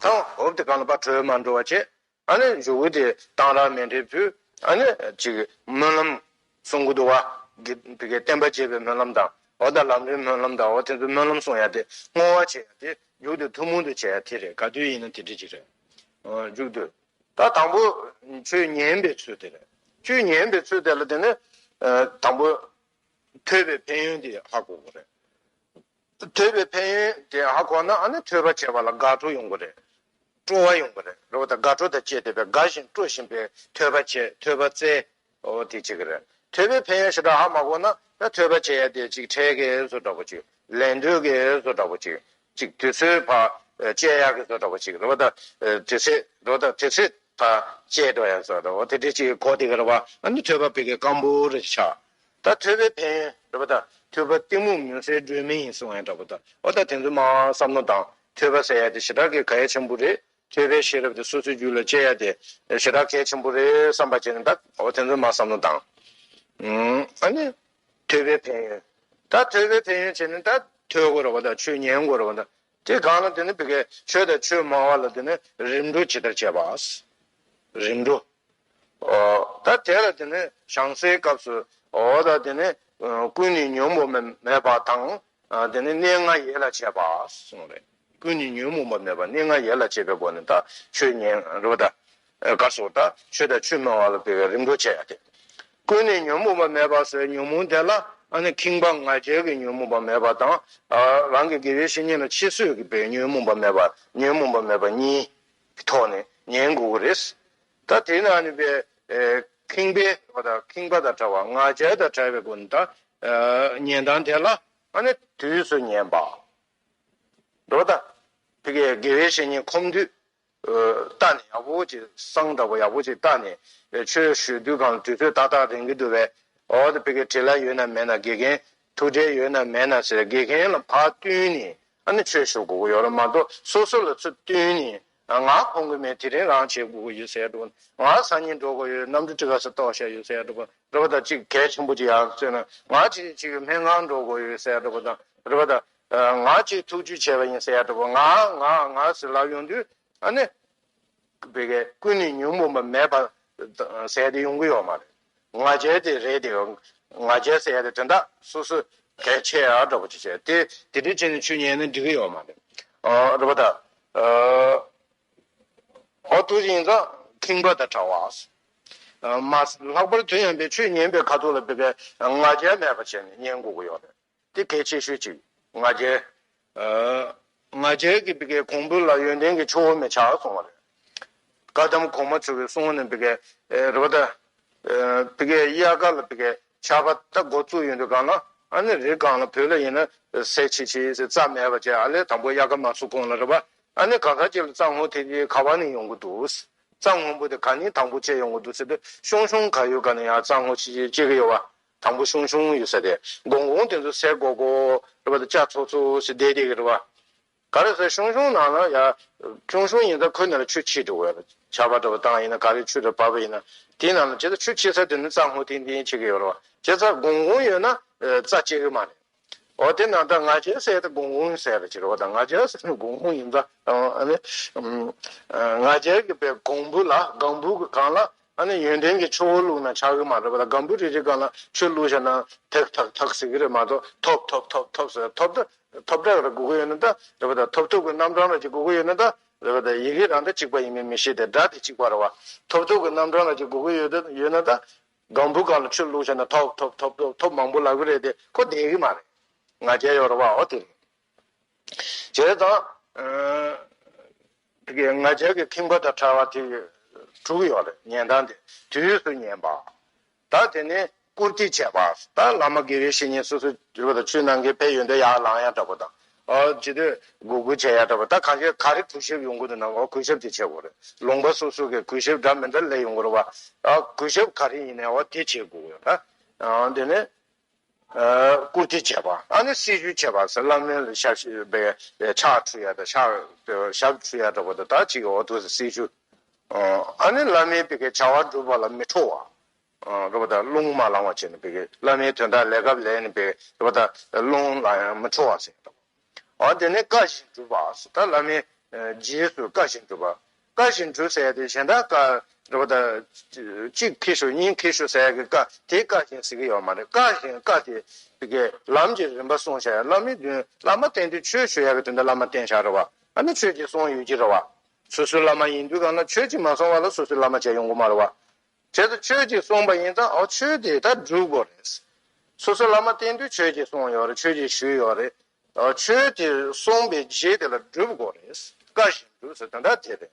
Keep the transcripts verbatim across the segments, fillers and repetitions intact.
ཡང་འོབ་དེ་གང་ལ་པ་བྲོས་མ་འགྲོ་བ་བྱས། ཨ་ནི་མཇུག་གུ་དེ་གཏང་རག་མཎྜལ་ཕུལ། ཨ་ནི་ཅིག་སྨོན་ལམ་གསུང་གི་འདུག་བ། དགེ་བའི་བསྟན་པ་རྒྱས་པའི་སྨོན་ལམ་དང་འོ་ད་ལམ་རིམ་སྨོན་ལམ་དང་འོ་དེ་ཚོ་སྨོན་ལམ་གསུང་ཡ་དེ་བསྔོ་བ་བྱེད་ཡ་དེ་མཇུག་དེ་ཐུན་མོང་དུ་བྱེད་ཡ་དེ་རེད། ག་དུས་ཡིན་ན་དེ་འདྲ་ཅིག་རེད། མཇུག་དེ་ད་དང་པོ་ཆོས་ཉན་པའི་ཚུལ་དེ་རེད། ཆོས་ཉན་པའི་ཚུལ་དེ་ལ་དེ་ནི་དང་པོ་ཐོས་པའི་ཕན་ཡོན་དེ་ཧ་གོ་དགོས་རེད། ཐོས་པའི་ཕན་ཡོན་དེ་ཧ་གོ་ན་ཨ་ནི་ཐོས་པ་བྱེད་པ་ལ་དགའ་སྤྲོ་ཡོང་གི་རེད། སྤྲོ་བ་ཡོང་གི་རེད། རེད་བ། ད་དགའ་སྤྲོ་དང་བཅས་ཏེ་བའི་དགའ་ཞིང་སྤྲོ་བཞིན་པའི་ཐོས་པ་བྱེད། ཐོས་པ་བཙལ། འོ་དེ་བྱེད་ཀྱི་རེད། ཐོས་པའི་ཕན་ཡོན་ཞེ་དྲག་ཧ་མ་གོ་ན་ད་ཐོས་པ་བྱེད་ཡ་དེ་ཅིག་འཕྲལ་གྱི་བཟོ་འདྲ་པོ་ཅིག་ལེན་འདོད་ཀྱི་བཟོ་འདྲ་པོ་ཅིག་ཅིག་དུས་ཚོད་ཕར་བཅད་ཡག་གི་བཟོ་འདྲ་པོ་ཅིག་རེད་བ། ད་དུས་ཚོད་རེད་བ། ད་དུས་ཚོད་ཕར་བཅད་འགྲོ་ཡ་བཟོ་འདྲ་པོ་དེ་འདྲ་ཅིག་གོ་དེ་ག་རེད་བ། ཨ་ནི་ཐོས་པ་བི་གའི་སྐམ་པོ་རེ་ཆགས། ད་ཐོས་པའི་ཕན་ཡོན་རེད་བ། ད་ཐོས་པ་གཏི་མུག་མུན་སེལ་སྒྲོན་མེ་ཡིན་གསུང་ཡ་འདྲ་པོ། ད་འོ་ད་དེ་ཚོ་མ་བསམ་བློ་བཏང་། ཐོས་པ་ཟེར་ཡ་དེ་ཞེ་དྲག་གི་གལ་ཆེན་པོ་རེད། ཐོས་པའི་ཤེས་རབ་དེ་སོ་སོའི་རྒྱུད་ལ་སྐྱེ་ཡ་དེ་ཞེ་དྲག་གལ་ཆེན་པོ་རེད་བསམ་པ་བྱས་ནས་ད་འོ་དེ་ཚོ་མ་བསམ་བློ་བཏང་། ཨ་ནི་ཐོས་པའི་ཕན་ཡོན། ད་ཐོས་པའི་ཕན་ཡོན་བྱས་ནས་ད་ཐོས་དགོས་རེད་བ། ད་ཆོས་ཉན་དགོས་རེད་བ། ད་དེ་གང་ལ་དེ་ནི་བི་གའི་ཆོས་དང་ཆོས་སྨྲ་བ་ལ་དེ་ནི་རིམ་གྲོ་ཇི་ལྟར་བྱེད་པ། རིམ་གྲོ། ད་དེ་ལ་དེ་ནི་བྱང་སའི་སྐབས་སུ་འོ་ད་དེ་ནི་ཀུན་ནས་ཉོན་མོངས་པ་མེད་པ་དང་། དེ་ནི་གནས་ལྔ་ཡིད་ལ་བྱེད་པ་གསུངས་རེད། ཀུན་ནས་ཉོན་མོངས་པ་མེད་པ་གནས་ལྔ་ཡིད་ལ་བྱེད་པའི་སྒོ་ནས་ད་ཆོས་ཉན་རེད་བ། ད་ག་སོགས་ད་ཆོས་དང་ཆོས་སྨྲ་བ་ལ་བི་གའི་རིམ་གྲོ་བྱེད་ཡ་དེ། ཀུན་ནས་ཉོན་མོངས་པ་མེད་པ་ཟེར་ཉོན་མོངས་དེ་ལ་ཨ་ནི་ཁེངས་པ་ང་རྒྱལ་གྱི་ཉོན་མོངས་པ་མེད་པ་དང་། རང་གི་དགེ་བའི་བཤེས་གཉེན་ལ་ཁྱད་གསོད་ཀྱི་བའི་ཉོན་མོངས་པ་མེད་པ། ཉོན་མོངས་པ་མེད་པ་གཉིས་ཀྱི་ཐོག་ནས་ཉན་དགོས་ཀྱི་རེད། ད་དེ་ནི་ཨ་ནི་བའི་ཁེངས་པའི་བ་དང་ཁེངས་པ་དང་བྲལ་བ་ང་རྒྱལ་དང་བྲལ་བའི་སྒོ་ནས་ད་ཉན་སྟངས་དེ་ལ་ཨ་ནི་དུས་སུ་ཉན་པ། འགྲོ་ད། བི་གའི་དགེ་བའི་བཤེས་གཉེན་ཁོམ་དུས། ལྟ་ནས་ཡག་པོ་ཅིག་བསང་འདྲ་པོ་ཡག་པོ་ཅིག་བཏགས་ནས་ཆོས་ཞུ་དུས་གང་དུས་ཚོད་ཏག་ཏག་རན་གྱི་འདུག་བས། འོ་དེ་བི་གའི་བྲེལ་བ་ཡོད་ན་མེད་ན། དགེ་རྒན་ཐུགས་ཁྲལ་ཡོད་ན་མེད་ན་ཟེར་དགེ་རྒན་ལ་ཕར་བསྟུན་ནས་ཨ་ནི་ཆོས་ཞུ་དགོས་ཀྱི་ཡོད་རེད་མ་གཏོགས་སོ་སོ་ལ་ཚུར་བསྟུན་ནས་ང་ཁོམ་གྱི་མེད་དེ་རིང་རང་བྱེད་དགོས་ཀྱི་ཡོད་ཟེར་འགྲོ། ང་སང་ཉིན་འགྲོ་དགོས་ཡོད། གནམ་གྲུ་ཊི་ཀ་སི་གཏོང་བཞག་ཡོད་ཟེར་འགྲོ་པ་རེད་བ། ད་ཅིག་གལ་ཆེན་པོ་ཅིག་ཡང་བརྩོན་ན་ང་ཅིག་ཅིག་སྨན་ཁང་འགྲོ་དགོས་ཡོད་ཟེར་འགྲོ་པ་དང་རེད་བ། ད་ང་ཅིག་ཐུགས་རྒྱུས་བྱས་པ་ཡིན་ཟེར་འགྲོ་པ། ང་ང་ང་ཟེར་ལབ་ཡོང་དུས། ཨ་ནི། བི་གའི་ཀུན་ནས་ཉོན་མོངས་པ་མེད་པ་ཟེར་དེ་ཡོང་གི་ཡོད་མ་རེད། ང་རྒྱལ་དེ་རེད་དེ། ང་རྒྱལ་ཟེར་ཡ་དེ་དོན་དག་སོ་སོ་གལ་ཆེ་ཡ་འདྲ་པོ་ཅིག་བྱས་དེ་དེ་འདྲ་བྱས་ནས་ཆོས་ཉན་ན་འགྲིག་གི་ཡོད་མ་རེད། ཨ་རེད་པ་ད། ཨོ་ཐུགས་ཡིན་ཙང་ཁེངས་པ་དང་བྲལ་བ། མ་ལྷག་པར་དུ་ཡང་པའི་ཆོས་ཉན་པའི་ཁ་ཐུག་ལ་བི་གའི་ང་རྒྱལ་མེད་པ་བྱས་ནས་ཉན་དགོས་ཀྱི་ཡོད་རེད། དེ་གལ་ཆེ་ཤོས་ཅིག་ང་རྒྱལ། ང་རྒྱལ་གྱི་བི་གའི་གོང་བུ་ལ་ཡོན་ཏན་གྱི་ཆུ་བོ་མི་ཆགས་གསུང་བ་རེད། བཀའ་གདམས་གོང་མ་ཚོ་གི་གསུང་ནས་བི་གའི་རེད་བ། ད་བི་གའི་དབྱར་ཁ་ལ་བི་གའི་ཆར་པ་ད་འགོ་བཙུགས་ཡོང་དུས་གང་ལ་ཨ་ནི་རི་སྒང་ལ་བོད་ལ་ཡིན་ན་སེར་ཆི་ཆི་ཟེར་རྩྭ་མེད་པ་བྱས། ཨ་ལས་དང་པོ་དབྱར་ཁ་མ་ཚུགས་གོང་ལ་རེད་བ། ཨ་ནི་གང་ཟག་ཅིག་ལ་རྩྭ་སྔོ་ཐིང་ཐིང་ག་བ་ནས་ཡོང་གི་འདུག་རྩྭ་སྔོན་པོ་དེ་ག་ནས་དང་པོ་སྐྱེས་ཡོང་གི་འདུག་ཟེར་དུས་གཤོང་གཤོང་ག་ཡོད་ག་ནས་ཡང་རྩྭ་སྔོ་ཆི་ཆི་སྐྱེ་གི་ཡོད་བ། དང་པོ་གཤོང་གཤོང་ཡོད་ས་དེ་སྒོང་སྒོང་དེ་ཚོ་སེར་གོག་གོག་རེད་བ། དེ་སྐྱ་ཚོག་ཚོག་ཞིག་བསྡད་བསྡད་གི་རེད་བ། ག་རེ་ཟེར་གཤོང་གཤོང་ནང་ལ་ཡ། གཤོང་གཤོང་ཡིན་ཙང་ཁོའི་ནང་ལ་ཆུ་ཆད་འགྲོ་གི་ཡོད་རེད། ཆར་པ་འདྲ་བ་བཏང་ཡིན་ན་ག་རེ་ཆུ་འདྲ་བབས་པ་ཡིན་ན། དེའི་ནང་ལ་བྱས་ཙང་ཆུ་ཆད་ས་དེ་ནི་རྩྭ་སྔོ་ཐིང་ཐིང་སྐྱེ་གི་ཡོད་རེད་བ། བྱས་ཙང་སྒོང་སྒོང་ཡོད་ན་རྩྭ་སྐྱེ་གི་མ་རེད། འོ་དེ་ནང་ད་ང་རྒྱལ་ཟེར་ཏེ་སྒོང་སྒོང་ཟེར་བ་ཅིག་རེད་བ། ད་ང་རྒྱལ་ཟེར་ན་སྒོང་སྒོང་ཡིན་ཙང་ཨ་ནི། ང་རྒྱལ་གྱི་པའི་གོང་བུ་ལ་སྒང་བུ་གི་སྒང་ལ་ཨ་ནི་ཡོན་ཏན་གྱི་ཆུ་བོ་བླུགས་ན་ཆགས་གི་མ་རེད་བ། ད་སྒང་བུ་རེ་རེ་སྒང་ལ་ཆུ་བླུགས་བཞག་ན་ཐག་ཐག་ཐག་ཟེར་གི་རེད་མ་གཏོགས་ཐོབ་ཐོབ་ཐོབ་ཐོབ་ཟེར་ཐོབ་ད་ཐོབ་ད་རེ་དགོས་ཀྱི་ཡོད་ན་ད་རེད་བ། ད་ཐོབ་ཐོབ་ཀྱི་རྣམ་གྲངས་རེ་ཅིག་དགོས་ཀྱི་ཡོད་ན་ད་རེད་བ། ད་ཡི་གེ་རང་ད་གཅིག་པ་ཡིན་མིན་མི་ཤེས་ཏེ་སྒྲ་དེ་གཅིག་པ་རེད་བ། ཐོབ་ཐོབ་ཀྱི་རྣམ་གྲངས་རེ་ཅིག་དགོས་ཀྱི་ཡོད་ད་ཡོད་ན་ད། སྒང་བུ་སྒང་ལ་ཆུ་བླུགས་བྱས་ན་ཐོབ་ཐོབ་ཐོབ་ཐོབ་ཐོབ་མང་པོ་ལབ་གི་རེད་དེ་ཁོ་བསྡད་གི་མ་རེད། ང་རྒྱལ་ཡོད་རེད་བ། འོ་དེ་རེད། བྱས་ཙང་། ཨ། དེ་གའི་ང་རྒྱལ་གྱི་ཁེངས་པ་དང་བྲལ་བ་དེ་དྲུག་ཡོད་རེད། ཉན་སྟངས་དེ་དུས་སུ་ཉན་པ། ད་དེ་ནས་བཀུར་སྟི་བྱས་པ། ད་བླ་མ་དགེ་བའི་བཤེས་གཉེན་སོ་སོའི་དུས་པ་དང་ཆོས་གནང་མཁན་ཕེབས་ཡོང་དུས་ཡར་ལངས་ཡ་འདྲ་པོ་དང་། ཨ། བྱེད་དུས་གུས་བཀུར་བྱས་ཡ་འདྲ་པོ། ད་གང་ཅི་ག་རེ་གུས་ཞབས་ཡོང་གི་འདུག་ན་འོ་གུས་ཞབས་དེ་བྱེད་དགོས་རེད། ལུང་པ་སོ་སོ་གི་གུས་ཞབས་འདྲ་མི་འདྲ་སླེབས་ཡོང་གི་རེད་བ། ཨ། གུས་ཞབས་ག་རེ་ཡིན་ནའི་འོ་དེ་བྱེད་དགོས་ཡོད་ད། ཨ། དེ་ནས། ཨ། བཀུར་སྟི་བྱས་པ། ཨ་ནི་སྲི་ཞུ་བྱས་པ་ཟེར། བླ་མའི་ལ་ཞབས་ཕྱི་བའི་ཕྱག་འཁྲུ་ཡ་དང་ཕྱག་ཞབས་འཁྲུ་ཡ་འདྲ་པོ་དང་ད་ཅིག་འོ་དུ་སྲི་ཞུ། ཨ་ནི་བླ་མའི་བི་གའི་བྱ་བ་སྒྲུབ་པ་ལ་མི་ཁྲོ་བ། རེད་པ། ད་རླུང་མ་ལངས་པ་བྱས་ནས་བི་གའི་བླ་མའི་དོན་དག་ལས་སྐབས་ལས་ནས་བི་གའི་རེད་པ། ད་རླུང་ལ་ཡང་མི་ཁྲོ་བ་ཟེར་འདུག་འོ་དེ་ནས་བཀའ་བཞིན་སྒྲུབ་པ་ཟེར། ད་བླ་མའི་ རྗེས་སུ་བཀའ་བཞིན་སྒྲུབ་པ། བཀའ་བཞིན་སྒྲུབ་ཟེར་ཡ་དེ་གཞན་དག་བཀའ་རེད་པ་ད། གཅིག་མཁས་ཤོས་གཉིས་མཁས་ཤོས་ཟེར་ཡ་གི་བཀའ་དེ་བཀའ་བཞིན་ཟེར་གི་ཡོད་མ་རེད། བཀའ་བཞིན་བཀའ་དེ་དེ་གའི་ལམ་གྱི་རིམ་པ་གསུངས་བཞག་ཡ། བླ་མའི་མདུན་བླ་མ་བསྟེན་དུས་ཆོས་ཞུ་ཡ་གི་དོན་དུ་བླ་མ་བསྟེན་བཞག་རེད་བ། ཨ་ནི་ཆོས་ཀྱི་གསུང་ཡོད་ཀྱི་རེད་བ། སོ་སོའི་བླ་མ་ཡིན་དུས་གང་ལ་ཆོས་ཀྱིས་མ་གསུངས་པ་ལ་སོ་སོའི་བླ་མ་བྱས་ཡོང་གི་མ་རེད་བ། བྱས་ཙང་ཆོས་ཀྱིས་གསུངས་པ་ཡིན་ཙང་ཨོ་ཆོས་དེ་ད་སྒྲུབ་དགོས་རེད། སོ་སོའི་བླ་མ་བསྟེན་དུས་ཆོས་ཀྱིས་གསུངས་ཡོད་རེད། ཆོས་ཀྱིས་ཞུས་ཡོད་རེད། ཨོ་ཆོས་དེ་གསུངས་པའི་རྗེས་དེ་ལ་སྒྲུབ་དགོས་རེད། བཀའ་བཞིན་སྒྲུབ་ཟེར་དོན་དག་དེ་རེད།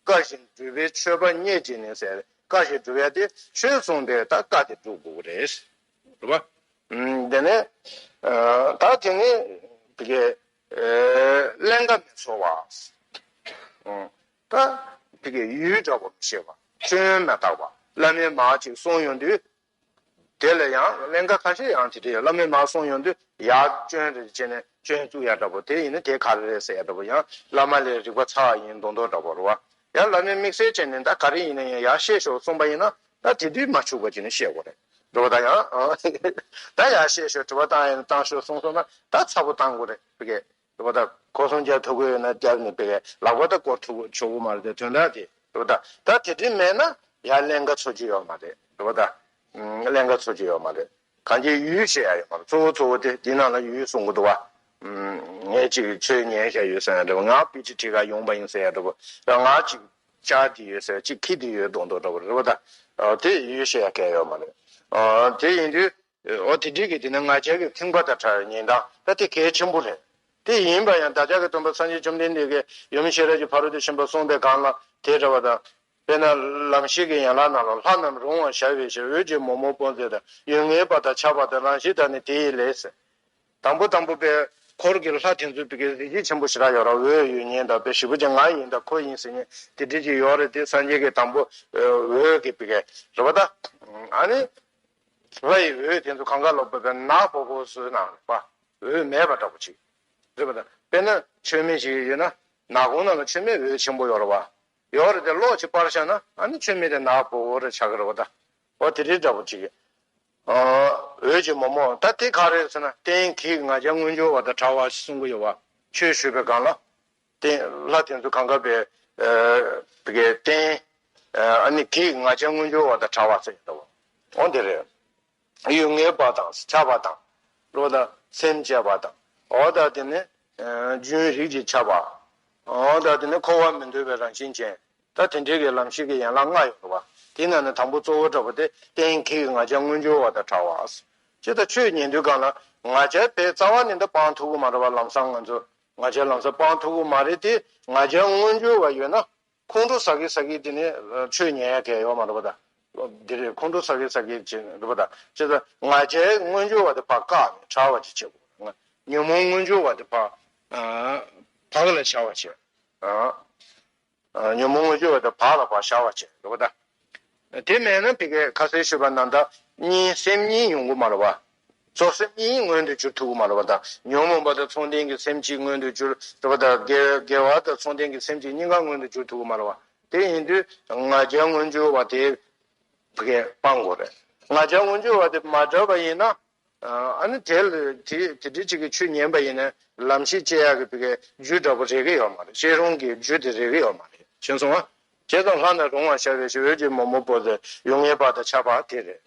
བཀའ་བཞིན་སྒྲུབ་པའི་མཆོད་པ་རྙེད་ཅིང་ནི་ཟེར། བཀའ་བཞིན་སྒྲུབ་ཡ་དེ་ཆོས་གསུངས་པའི་ད་བཀའ་དེ་སྒྲུབ་དགོས་རེད། རེད་བ། ཨུམ། དེ་ནས་ཨ་ད་དེ་ནས་དེ་གའི་ཨ་ཀླན་ཀ་མི་འཚོལ་བ། ཨུམ། ད་དེ་གའི་ཡུལ་འདྲ་པོ་མི་ཤེས་པ། སྐྱོན་མ་བརྟགས་པ། བླ་མས་མར་ཅིག་གསུངས་ཡོང་དུས། དེ་ལ་ཡང་ཀླན་ཀ་ཁ་ཤས་ཡང་དེ་འདྲ་ཡོད། བླ་མས་མར་གསུངས་ཡོང་དུས་ཡར་སྐྱོན་རེ་བྱས་ནས་སྐྱོན་བཙུགས་ཡ་འདྲ་པོ་དེ་ཡིན་ན་དེ་ག་རེ་རེད་ཟེར་ཡ་འདྲ་པོ། ཡང་བླ་མ་ལས་རིག་པ་ཚ་བ་ཡིན་མདོག་མདོག་འདྲ་པོ་རེད་བ། ཡང་བླ་མས་དམིགས་བསལ་བྱས་ནས་ད་ག་རེ་ཡིན་ན་ཡང་ཡར་བཤད་ཤོག་གསུངས་པ་ཡིན་ན་ད་དེ་དུས་མ་འཆུག་པ་བྱས་ནས་བཤད་དགོས་རེད། འགྲོ་བ་ད་ཡང་ད་ཡར་བཤད་ཤོག་དྲི་བ་བཏང་ཡ་ན་བཏང་ཤོག་གསུངས་སོང་ན་ད་ཚ་པོ་བཏང་དགོས་རེད་བི་གས། འགྲོ་བ་ད་གོ་སོང་རྒྱག་ཐུབ་ཀྱི་ཡོད་ན་རྒྱབ་ནས་བི་གས་ལག་པ་ད་སྐོར་ཐུབ་ཆོག་གི་མ་རེད་དེ་དོན་དག་དེ་འགྲོ་བ་ད་ད་དེ་དུས་མེད་ན་ཡར་ཀླན་ཀ་འཚོལ་རྒྱུ་ཡོད་མ་རེད། འགྲོ་བ་ད་ཀླན་ཀ་འཚོལ་རྒྱུ་ཡོད་མ་རེད། གང་ཅི་ཡུལ་བཤད་ཡ་ཡོད་མ་རེད། གཙོ་བོ་གཙོ་བོ་དེ་འདི་ནང་ལ་ཡུལ་གསུང་གི་འདུག་བ། ངས་ཅིག་ཆོས་ཉན་བཞག་ཡོད་ཟེར་ཡ་འདྲ་བ། ང་པི་ཅི་ཁྲི་ཁ་ཡོང་པ་ཡིན་ཟེར་ཡ་འདྲ་བ། ང་ཅིག་བཅར་དེ་ཡོད་ཟེར་ཅིག་ཁྱི་དེ་ཡོད་མདོག་མདོག་འདྲ་བ་རེད་བ་ད། དེ་ཡུལ་བཤད་ཡ་གལ་ཡོད་མ་རེད། དེ་ཡིན་དུས་འོ་དེ་འགྲིག་གི། དེ་ནི་ང་རྒྱལ་གྱི་ཁེངས་པ་དང་བྲལ་བའི་ཉིན་དང་ད་དེ་གལ་ཆེན་པོ་རེད། དེ་ཡིན་པ་ཡང་བདག་ཅག་གི་སྟོན་པ་སངས་རྒྱས་བཅོམ་ལྡན་འདས་ཀྱིས་ཡུམ་ཤེས་རབ་ཀྱི་ཕ་རོལ་ཏུ་ཕྱིན་པ་གསུངས་པའི་སྒང་ལ་དེ་འདྲ་བ་དང་། དཔེར་ན་ལམ་ཤེས་ཀྱི་ཡན་ལག་ནང་ལ་ལྷ་རྣམས་རུང་བར་བྱ་བའི་ཕྱིར། འོད་ཀྱི་མོག་མོག་སྤུ་མཛེས་དང་། ཡུལ་ངེས་པ་དང་ཁྱབ་པ་དང་། རང་བཞིན་དང་ནི་དེ་ཡི་ལས་ཟེར། དང་པོ་དང་པོ་པའི་འཁོར་གྱི་ལྷ་དེ་ཚོ་བི་གའི་གཟི་བརྗིད་ཆེན་པོ་ཞེ་དྲག་ཡོད་ར། འོད་ཡོད་མཁན་དང་པའི་ཞེ་པོ་ཅིག་ང་ཡིན་དང་ཁོ་ཡིན་ཟེར་མཁན་དེ་འདྲ་ཅིག་ཡོད་རེད། དེ་སངས་རྒྱས་ཀྱི་དང་པོ་འོད་ཀྱི་བི་གའི་རེད་བ་ད། ཨ་ནི་ལྷ་ཡི་འོད་དེ་ཚོ་གང་ག་ལོག་པའི་ནག་པོ་པོ་བཟོས་ནའང་རེད་པ། འོད་མེད་པ་འདྲ་པོ་ཅིག་རེད་བ་ད། དཔེར་ན་མཆོད་མེ་ཞིག་ཡོད་ན་ནག་ཁུང་ནང་ལ་མཆོད་མེ་འོད་ཆེན་པོ་ཡོད་རེད་བ། ཡོད་རེད་དེ་གློག་ཅིག་སྤར་བཞག་ན་ཨ་ནི་མཆོད་མེ་དེ་ནག་པོ་རེ་ཆགས་ཀྱི་རེད་བ་ད། འོ་དེ་རིགས་འདྲ་པོ་ཅིག་འོད་ཀྱི་མོག་མོག་ད་དེ་ག་རེ་ཟེར་ན་རྟེན་གྱི་ང་རྒྱལ་མངོན་གྱུར་བ་དང་བྲལ་བ་ཞེས་གསུང་གི་ཡོད་བ། ཆོས་ཞུས་པའི་སྒང་ལ། རྟེན་ལྷ་དེ་ཚོ་གང་ག་པའི་བི་གའི་རྟེན་ཨ་ནི་གི་ང་རྒྱལ་མངོན་གྱུར་བ་དང་བྲལ་བ་ཟེར་གྱི་འདུག་འོ་དེ་རེད། ཡུལ་ངེས་པ་དང་ཁྱབ་པ་དང་། རོ་དང་སེམས་བསྐྱེད་པ་དང་། འོ་ད་དེ་ནི་རྒྱུན་རིགས་ཀྱིས་ཁྱབ་པ། འོ་ད་དེ་ནི་འཁོར་བ་མི་འདུལ་བའི་རང་བཞིན་ཅན། ད་དེ་འདྲའི་གི་ལམ་ཤེས་ཀྱི་ཡན་ལག་ལྔ་ཡོད་རེད་བ། དེ་ནང་ནས་དང་པོ་གཙོ་བོ་འདྲ་པོ་དེ་རྟེན་གྱི་ང་རྒྱལ་མངོན་གྱུར་བ་དང་བྲལ་བ། ཅི་ལྟར་ཆོས་ཉན་དུས་སྒང་ལ་ང་རྒྱལ་བས་རྩ་བ་ནས་འདི་སྤང་ཐུབ་ཀྱི་མ་རེད་བ། ལམ་སང་ང་ཚོ་ང་རྒྱལ་ལམ་སང་སྤང་ཐུབ་ཀྱི་མ་རེད་དེ། ང་རྒྱལ་མངོན་གྱུར་བ་ཡོད་ན། ཁོང་ཁྲོ་ཟ་གི་ཟ་གི་དེ་ནི་ཆོས་ཉན་ཡ་གལ་ཡོད་མ་རེད་པ་ད། འདི་རེད། ཁོང་ཁྲོ་ཟ་གི་ཟ་གི་ཅིག་རེད་པ་ད། ཅི་ད་ང་རྒྱལ་མངོན་གྱུར་བ་དེ་ཕར་བཀག་ནས་བྲལ་བ་ཅིག་བྱེད་དགོས། ཉོན་མོངས་མངོན་གྱུར་བ་དེ་ཕར་བག་ལ་བྱ་བ་བྱེད། ཉོན་མོངས་མངོན་གྱུར་བ་དེ་བག་ལ་ཕར་བྱ་བ་བྱེད་རེད་པ་ད། དེ་མེད་ན་བི་གའི་ཁ་སེར་ཞུས་པ་ནང་ལྟར་གཉིས་སེམས་གཉིས་ཡོང་གི་མ་རེད་བ། གཙོ་སེམས་གཉིས་མངོན་དུ་གྱུར་ཐུབ་ཀྱི་མ་རེད་བ་དང་། ཉོན་མོངས་པ་དང་ཚོགས་ལྡན་གྱི་སེམས་གཅིག་མངོན་དུ་གྱུར་ཐུབ་པ་དང་། དགེ་དགེ་བ་དང་ཚོགས་ལྡན་གྱི་སེམས་གཅིག་གཉིས་ཀ་མངོན་དུ་གྱུར་ཐུབ་ཀྱི་མ་རེད་བ། དེ་ཡིན་དུས་ང་རྒྱལ་མངོན་གྱུར་བ་དེ་བི་གའི་སྤང་དགོས་རེད། ང་རྒྱལ་མངོན་གྱུར་བ་དེ་མ་བྲལ་བ་ཡིན་ན། ཨ་ནི་དེ་ལ་དེ་དེ་འདྲ་ཅིག་གི་ཆོས་ཉན་པ་ཡིན་ན་ལམ་ཤེས་སྐྱེ་ཡག་གི་བི་གའི་རྒྱུ་འདྲ་པོ་རེག་གི་ཡོད་མ་རེད། ཤེས་རུང་གི་རྒྱུ་དེ་རེག་གི་ཡོད་མ་རེད། ཤེས་སོང་ང་། བྱས་ཙང་ལྷ་རྣམས་རུང་བར་བྱ་བའི་ཕྱིར། འོད་ཀྱི་མོག་མོག་སྤུ་མཛེས། ཡུལ་ངེས་པ་དང་ཁྱབ་པ་དེ་རེད།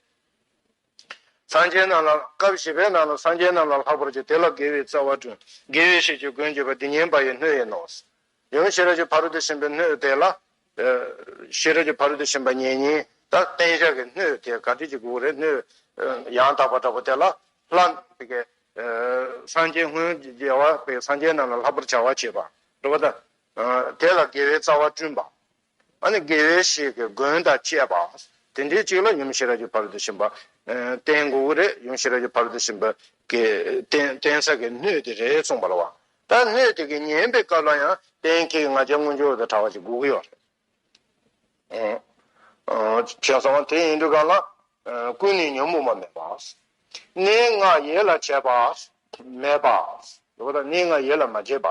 སངས་རྒྱས་རྣམས་ལ་སྐབས་བཞི་པའི་ནང་ལ་སངས་རྒྱས་རྣམས་ལ་ལྷག་པར་སྐྱེ། དེ་ལ་དགེ་བའི་རྩ་བ་བསྐྲུན། དགེ་བའི་བཤེས་ཀྱི་མགོན་བྱེད་པ། འདི་ཉན་པ་ཡི་སྣོད་ཡིན་ནོ། ཡུམ་ཤེས་རབ་ཀྱི་ཕ་རོལ་ཏུ་ཕྱིན་པའི་སྣོད་དེ་ལ། ཤེས་རབ་ཀྱི་ཕ་རོལ་ཏུ་ཕྱིན་པ་ཉན་མཁན་ད་བསྟེན་བྱ་གི་སྣོད་དེ་ག་དུས་ཀྱི་དགོས་རེད། སྣོད་ཡང་དག་པ་འདྲ་པོ་དེ་ལ་ལྷ་བི་གའི་སངས་རྒྱས་སྔོན་རྒྱལ་བ་བི་གའི་སངས་རྒྱས་རྣམས་ལ་ལྷག་པར་བྱ་བ་བྱེད་པ་འདྲ་པོ་དང་། དེ་ལ་དགེ་བའི་རྩ་བ་བསྐྲུན་པ། ཨ་ནི་དགེ་བའི་བཤེས་ཀྱི་མགོན་དང་བཅས་པ། དེ་འདྲའི་གཅིག་ལ་ཡུམ་ཤེས་རབ་ཀྱི་ཕ་རོལ་ཏུ་ཕྱིན་པ་བསྟེན་དགོས་ཀྱི་རེད། ཡུམ་ཤེས་རབ་ཀྱི་ཕ་རོལ་ཏུ་ཕྱིན་པ་གི་བསྟེན་བསྟེན་ས་གི་སྣོད་དེ་རེད་གསུངས་པ་རེད་བ། ད་སྣོད་དེ་གི་ཉན་པའི་སྐབས་ལ་ཡང་རྟེན་གྱི་ང་རྒྱལ་མངོན་གྱུར་བ་དང་བྲལ་བ་ཅིག་དགོས་ཀྱི་ཡོད་རེད། བྱས་ཙང་དེ་ཡིན་དུས་གང་ལ་ཀུན་ནས་ཉོན་མོངས་པ་མེད་པ། གནས་ལྔ་ཡིད་ལ་བྱེད་པ་མེད་པ། གནས་ལྔ་ཡིད་ལ་མ་བྱེད་པ།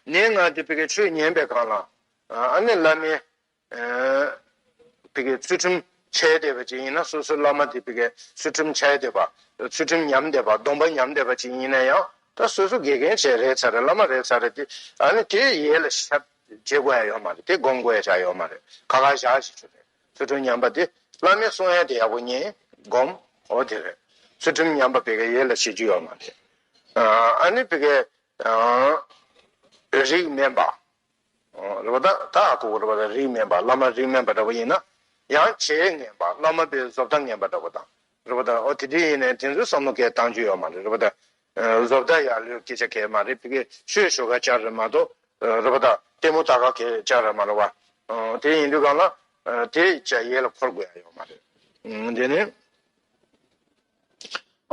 གནས་ལྔ་དེ་བི་གའི་ཆོས་ཉན་པའི་སྒང་ལ། ཨ་ནི་བླ་མའི་བི་གའི་ཚུལ་ཁྲིམས་འཆལ་བསྡད་པ་ཅིག་ཡིན་ན། སོ་སོའི་བླ་མ་དེ་བི་གའི་ཚུལ་ཁྲིམས་འཆལ་བསྡད་པ། ཚུལ་ཁྲིམས་ཉམས་བསྡད་པ། སྡོམ་པ་ཉམས་བསྡད་པ་ཅིག་ཡིན་ན་ཡང་ ད་སོ་སོ་དགེ་རྒན་བྱས་རེད་ཚར་རེད། བླ་མ་རེད་ཚར་རེད་དེ། ཨ་ནི་དེ་ཡིད་ལ་ཤར་བྱེད་དགོས་ཡ་ཡོད་མ་རེད། དེ་སྒོམ་དགོས་ཡ་ཆགས་ཡོད་མ་རེད། ཁ་ཁ་བཞག་ཞིག་ཆུ་རེད། ཚུལ་ཁྲིམས་ཉམས་པ་དེ་བླ་མས་གསུང་ཡ་དེ་ཡག་པོ་ཉན་སྒོམ། འོ་དེ་རེད། ཚུལ་ཁྲིམས་ཉམས་པ་བི་གའི་ཡིད་ལ་བྱེད་རྒྱུ་ཡོད་མ་རེད། ཨ་ནི་བི་གའི་རིགས་དམན་པ། རེད་པ། ད་ད་ཧ་གོ་གི་རེད་པ། ད་རིགས་དམན་པ། བླ་མ་རིགས་དམན་པ་འདྲ་པོ་ཡིན་ན། ཡང་བྱས་ངན་པ། བླ་མ་པའི་བཟོ་ལྟ་ངན་པ་འདྲ་པོ་དང་། རེད་པ། ད་འོ་དེ་འདྲ་ཡིན་ནའི་དེ་ཚོའི་བསམ་བློ་གས་བཏང་རྒྱུ་ཡོད་མ་རེད། རེད་པ། ད་བཟོ་ལྟ་ཡག་ལོས་སྐད་ཆ་གས་མ་རེད། བི་གའི་ཆོས་ཞུ་ག་བཅར་རེད་མ་གཏོགས། རེད་པ། ད་ལྟད་མོ་ལྟ་ག་གས་བཅར་རེད་མ་རེད་པ། དེ་ཡིན་དུས་གང་ལ་དེ་བྱས་ཡིད་ལ་འཁོར་དགོས་ཡ་ཡོད་མ་རེད། དེ་ནི།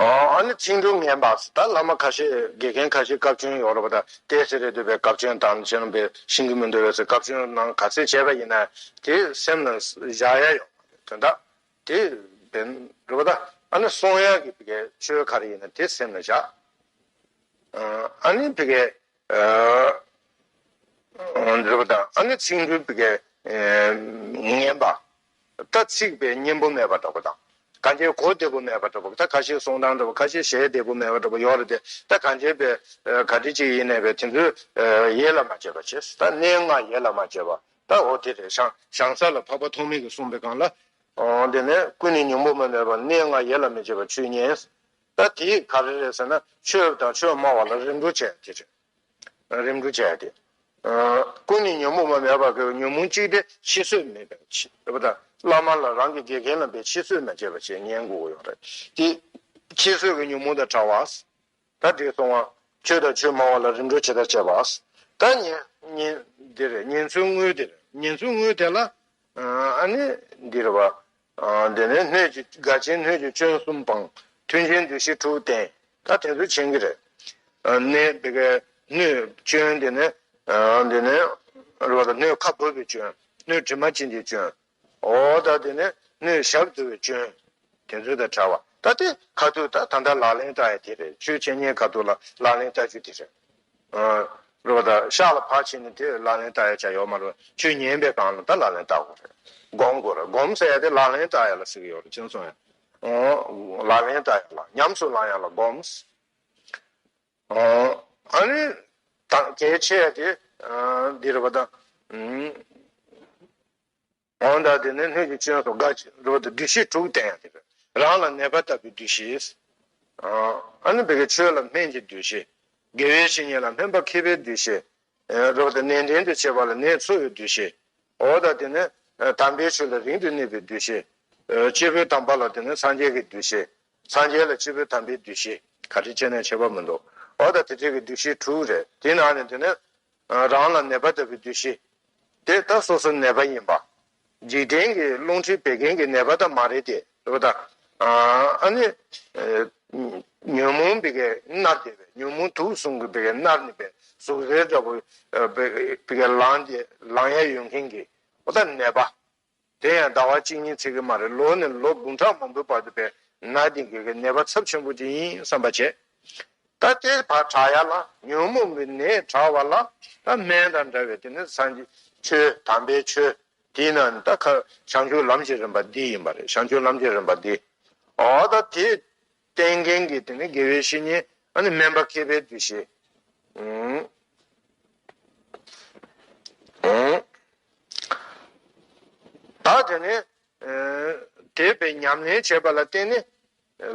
ཨ་ནི་ཚིག་འབྲུ་ངན་པ། ད་བླ་མ་ཁ་ཤས་དགེ་རྒན་ཁ་ཤས་སྐབས་བཅོ་ཡོད་རེད་པ། ད་ལྟས་ཟེར་རེད་འདུག་པའི་སྐབས་བཅོ་དང་ཁྱེད་རང་པས་ཤེས་ཀྱི་མི་འདུག་པས་ཟེར། སྐབས་བཅོ་ནང་ག་ཚད་བྱས་པ་ཡིན་ན་དེ་སེམས་ལ་བཞག་ཡ་ཡོད་མ་རེད། དོན་དག་དེ་བན་རེད་པ། ད་ཨ་ནི་གསུང་ཡ་གི་བི་གའི་ཆོས་ག་རེ་ཡིན་ན་དེ་སེམས་ལ་བཞག་ཨ་ནི་བི་གའི་འདྲ་པོ་དང་། ཨ་ནི་ཚིག་འབྲུ་བི་གའི་ངན་པ། ད་ཚིག་པའི་སྙན་པོ་མེད་པ་འདྲ་པོ་དང་། གང་ཅིའི་གོ་བདེ་པོ་མེད་པ་འདྲ་པོ། ད་ཁ་ཤས་གསུང་སྟངས་འདྲ་པོ། ཁ་ཤས་གཞས་བདེ་པོ་མེད་པ་འདྲ་པོ་ཡོད་རེད་དེ། ད་གང་ཅིའི་པའི་ག་འདྲ་ཅིག་ཡིན་ནའི་པའི་དེ་ཚོའི་ཡིད་ལ་མ་བྱེད་པ་བྱས། ད་གནས་ལྔ་ཡིད་ལ་མ་བྱེད་པ། ད་འོ་དེ་རེད། བྱང་བྱང་ས་ལ་འཕགས་པ་ཐོགས་མེད་ཀྱིས་གསུངས་པའི་སྒང་ལ། འོ་དེ་ནས་ཀུན་ནས་ཉོན་མོངས་པ་མེད་པར། གནས་ལྔ་ཡིད་ལ་མི་བྱེད་པར་ཆོས་ཉན། ད་དེ་ག་རེ་རེད་ཟེར་ན། ཆོས་དང་ཆོས་སྨྲ་བ་ལ་རིམ་གྲོ་བྱས་དེ་རེད། རིམ་གྲོ་བྱས་ཏེ། ཀུན་ནས་ཉོན་མོངས་པ་མེད་པ་གི་ཉོན་མོངས་གཅིག་དེ་ཕྱི་བཟོས་མེད་པའི་ཕྱིར། རེད་པ། ད་བླ་མ་ལ་རང་གི་དགེ་རྒན་ལ་བའི་ཕྱི་བཟོས་མ་བྱས་པ་བྱས་ཉན་དགོས་ཀྱི་ཡོད་རེད། དེ་ཕྱི་བཟོས་ཀྱི་ཉོན་མོངས་དང་བྲལ་བ། ད་དེ་སོང་བ། ཆོས་དང་ཆོས་སྨྲ་བ་ལ་རིམ་གྲོ་ཇི་ལྟར་བྱེད་པ། ད་ཉན་ཉན་འདི་རེད། ཉན་ཚུལ་དངོས་དེ་རེད། ཉན་ཚུལ་དངོས་དེ་ལ། ཨ་ནི་འདི་རེད་པ། དེ་ནས་སྣོད་ཀྱི་དགའ་ཆེན་སྣོད་ཀྱི་སྐྱོན་གསུམ་སྤང་། མཐུན་རྐྱེན་འདུ་ཤེས་དྲུག་བསྟེན། ད་དེ་ཚོ་མཁྱེན་གྱི་རེད། གནས་དེ་གའི་སྣོད་སྐྱོན་དེ་ནས། དེ་ནས་རེད་པ། སྣོད་ཁ་འབབ་པའི་སྐྱོན། སྣོད་དྲི་མ་ཅན་གྱི་སྐྱོན། འོ་ད་དེ་ནས་སྣོད་ཞབས་རྡོལ་བའི་སྐྱོན། དེ་ཚོ་དང་བྲལ་བ། ད་དེ་ཁ་ཐུག་ད་ད་ལྟ་ལག་ལེན་བསྟར་ཡ་དེ་རེད། ཆོས་འཆད་ཉན་ཁ་ཐུག་ལ་ལག་ལེན་བསྟར་རྒྱུ་དེ་རེད། རེད་པ། ད་ཤག་ལ་ཕར་ཕྱིན་ནས་དེ་ལག་ལེན་བསྟར་ཡ་ཆ་ཡོད་མ་རེད། ཆོས་ཉན་པའི་སྒང་ལ་ད་ལག་ལེན་བསྟར་དགོས་རེད། སྒོམ་དགོས་རེད། སྒོམ་ཟེར་ཡ་དེ་ལག་ལེན་བསྟར་ཡ་ལ་ཟེར་གྱི་ཡོད་རེད། མཁྱེན་སོང་ཡ། ལག་ལེན་བསྟར་ཡ་ལ། ཉམས་སུ་བླང་ཡ་ལ་སྒོམ། ཨ་ནི་ད་གལ་ཆེ་ཡ་དེ་འདི་རེད་པ། ད། འོ་ད་དེ་ནས་སྣོད་ཀྱི་སྐྱོན་སོགས་དགའ་རོ་དང་འདུ་ཤེས་དྲུག་བསྟེན་ཡ་དེ་རེད། རང་ལ་ནད་པ་ལྟ་བུའི་འདུ་ཤེས། ཨ་ནི་བི་གའི་ཆོས་ལ་སྨན་གྱི་འདུ་ཤེས། དགེ་བའི་བཤེས་གཉེན་ལ་སྨན་པ་མཁས་པའི་འདུ་ཤེས། རོ་དང་ནན་ཏན་དུ་བྱེད་པ་ལ་ནད་འཚོ་བའི་འདུ་ཤེས། འོ་ད་དེ་ནས་དམ་པའི་ཆོས་ལ་རིང་དུ་གནས་པའི་འདུ་ཤེས། སྐྱེས་བུ་དམ་པ་ལ་དེ་ནས་སངས་རྒྱས་ཀྱི་འདུ་ཤེས། སངས་རྒྱས་ལ་སྐྱེས་བུ་དམ་པའི་འདུ་ཤེས། ག་རེ་བྱས་ནས་ཁྱད་པར་མི་འདུག་འོ་ད་དེ་འདྲའི་གི་འདུ་ཤེས་དྲུག་རེད། དེ་ནང་ནས་དེ་ནས། རང་ལ་ནད་པ་ལྟ་བུའི་འདུ་ཤེས། དེ་ད་སོ་སོ་ནད་པ་ཡིན་པ། འཇིག་རྟེན་གྱི་རླུང་མཁྲིས་བད་ཀན་གྱི་ནད་པ་ད་མ་རེད་དེ། རེད་པ། ད་ཨ་ནི་ཉོན་མོངས་བི་གའི་མནར་བསྡད་པའི། ཉོན་མོངས་དུག་གསུམ་གྱི་བི་གའི་མནར་ནས་པའི་ཟུག་གཟེར་འདྲ་པོ་བི་གའི་ལངས་ཏེ་ལངས་ཡ་ཡོད་མཁན་གྱི་འོ་ད་ནད་པ། དེ་ཡང་ཟླ་བ་གཅིག་གཉིས་ཚིག་གི་མ་རེད། ལོ་ནས་ལོ་འབུམ་ཕྲག་མང་པོའི་བར་དུ་པའི་ན་དེ་གི་ནད་པ་ཚབས་ཆེན་པོ་ཅིག་ཡིན་བསམ་པ་བྱས། ད་དེ་བར་དྲག་ཡ་ལ། ཉོན་མོངས་པའི་ནད་དྲག་པ་ལ་ད་སྨན་དང་འདྲ་བའི་དེ་ནི་སངས་རྒྱས་ཆོས། དམ་པའི་ཆོས། དེའི་ནང་ནས་ད་ཁ་བྱང་ཆུབ་ལམ་གྱི་རིམ་པ་འདི་ཡིན་པ་རེད། བྱང་ཆུབ་ལམ་གྱི་རིམ་པ་འདི། འོ་ད་དེ་བསྟེན་མཁན་གྱི་དེ་ནི་དགེ་བའི་བཤེས་གཉེན། ཨ་ནི་སྨན་པ་མཁས་པའི་འདུ་ཤེས། ཨང་ཨང་། ད་དེ་ནས་དེ་བས་ཉམས་ལེན་བྱེད་པ་ལ་བརྟེན་ནས།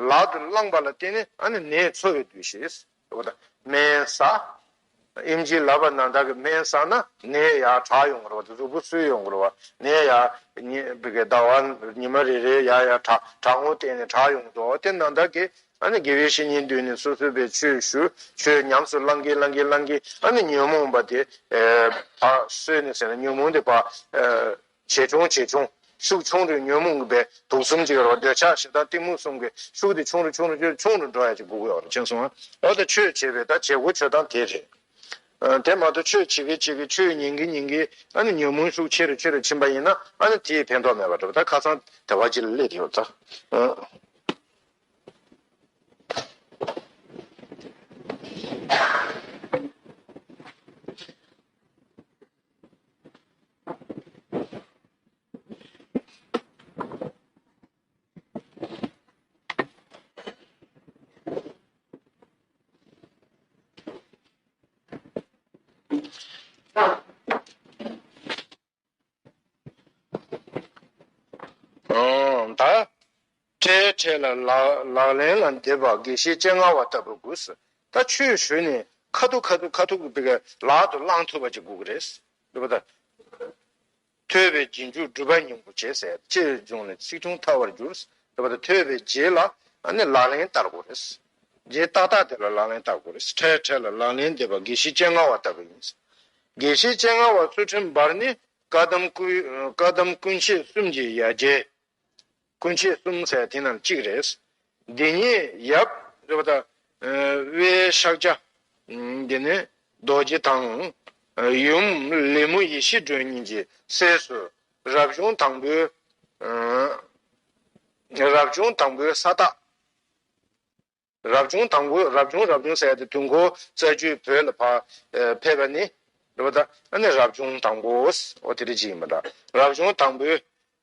ལག་ཏུ་བླངས་པ་ལ་བརྟེན་ནས། ཨ་ནི་ནད་འཚོ་བའི་འདུ་ཤེས། འོ་ད་སྨན་ཟ། ཨེམ་ཆི་ལབ་པ་ནང་ལྟར་གྱི་སྨན་ཟ་ན་ནད་ཡར་དྲག་ཡོང་གི་རེད་པ། གཟུགས་པོ་སུ་ཡོང་གི་རེད་པ། ནད་ཡར་ཉི་བི་གའི་ཟླ་བ་ཉི་མ་རེ་རེ་ཡར་ཡར་དྲག་དྲག་ངོ་བསྟན་ནས་དྲག་ཡོང་གི་འདུག་དེ་ནང་ལྟར་གྱི། ཨ་ནི་དགེ་བའི་བཤེས་གཉེན་མདུན་ནས་སོ་སོའི་བའི་ཆོས་ཞུ། ཆོས་ཉམས་སུ་བླང་གིན་བླང་གིན་བླང་གིན། ཨ་ནི་ཉོན་མོངས་པ་དེ་ཕར་གསོས་ནས་ཟེར་ན། ཉོན་མོངས་དེ་ཕར་ཇེ་ཆུང་ཇེ་ཆུང་། ཤུགས་ཆུང་རུ། ཉོན་མོངས་པའི་དུག་གསུམ་གྱི་རོ། འདོད་ཆགས་ཞེ་སྡང་གཏི་མུག་གསུམ་གྱི་ཤུགས་དེ་ཆུང་རུ་ཆུང་རུ་ཆུང་རུ་འགྲོ་ཡ་ཅིག་དགོས་ཀྱི་ཡོད་རེད། མཁྱེན་སོང་ཨ། འོ་ད་ཆོས་བྱེད་པའི་ད་བྱེད་སྒོ་བྱེད་སྟངས་དེ་རེད། དེ་མ་གཏོགས་ཆོས་བྱེད་ཀྱི་བྱེད་ཀྱི་ཆོས་ཉན་གྱི་ཉན་གྱི། ཨ་ནི་ཉོན་མོངས་ཤུགས་ཆེ་རུ་ཆེ་རུ་ཕྱིན་པ་ཡིན་ན། ཨ་ནི་དེས་ཕན་ཐོགས་མེད་པ་འགྲོ། ད་ཁ་སང་དེ་བ་ཅིག་ལ་སླེབས་ཡོད་ད། འཕྲལ་ལ་ལག་ལག་ལེན་ལ་འདེབས་པ་དགེ་བཤེས་སྤྱན་སྔ་བ་ལྟ་བུ་དགོས། ད་ཆོས་ཞུས་ནས་ཁ་ཐུག་ཁ་ཐུག་ཁ་ཐུག་གི་ལག་ཏུ་བླང་ཐུབ་པ་ཅིག་དགོས་ཀྱི་རེད། རེད་པ་ད། ཐོས་པའི་རྗེས་འཇུག་སྒྲུབ་པ་སྙིང་པོ་བྱེད་ཟེར། ཅེས་བྱུང་ནས་ཚིག་དྲུག་ཐར་བར་འགྱུར། རེད་པ་ད། ཐོས་པའི་རྗེས་ལ་ཨ་ནི་ལག་ལེན་བསྟར་དགོས་རེད། རྗེས་ཏག་ཏག་དེ་ལ་ལག་ལེན་བསྟར་དགོས་རེད། འཕྲལ་འཕྲལ་ལ་ལག་ལེན་འདེབས་པ་དགེ་བཤེས་སྤྱན་སྔ་བ་ལྟ་བུ་ཡིན། དགེ་བཤེས་སྤྱན་སྔ་བ་ཚུལ་ཁྲིམས་འབར་ནི་བཀའ་གདམས་ཀུན་བཀའ་གདམས་ཀུན་བཤད་གསུམ་གྱི་ཡ་གྱལ། ཀུན་བཤད་གསུམ་ཟེར་དེ་ནང་གཅིག་རེད། འདི་ཉིད་ཡབ་རེད་པ་ད། ཨ་དབལ་ཤཱཀྱ། ཨ་དེ་ནས་རྡོ་རྗེ་དང་། ཨ་ཡུམ་ལས་མོ་ཡེ་ཤེས་སྒྲོན་གཉིས་ཀྱི་སྲས་སུ་རབ་བྱུང་དང་པོའི། ཨ་རབ་བྱུང་དང་པོའི་ས་སྟག། རབ་བྱུང་དང་པོ། རབ་བྱུང་རབ་བྱུང་ཟེར་ཡ་དེ་དུས་འཁོར་རྩད་གཅོད་བོད་ལ་ཕ་ཨ་ཕེབས་པ་ནི་རེད་པ་ད། ཨ་ནི་རབ་བྱུང་དང་པོ། འོ་དེ་རེད་ཅིག་ཡིན་པ་འདྲ། རབ་བྱུང་དང་པོའི་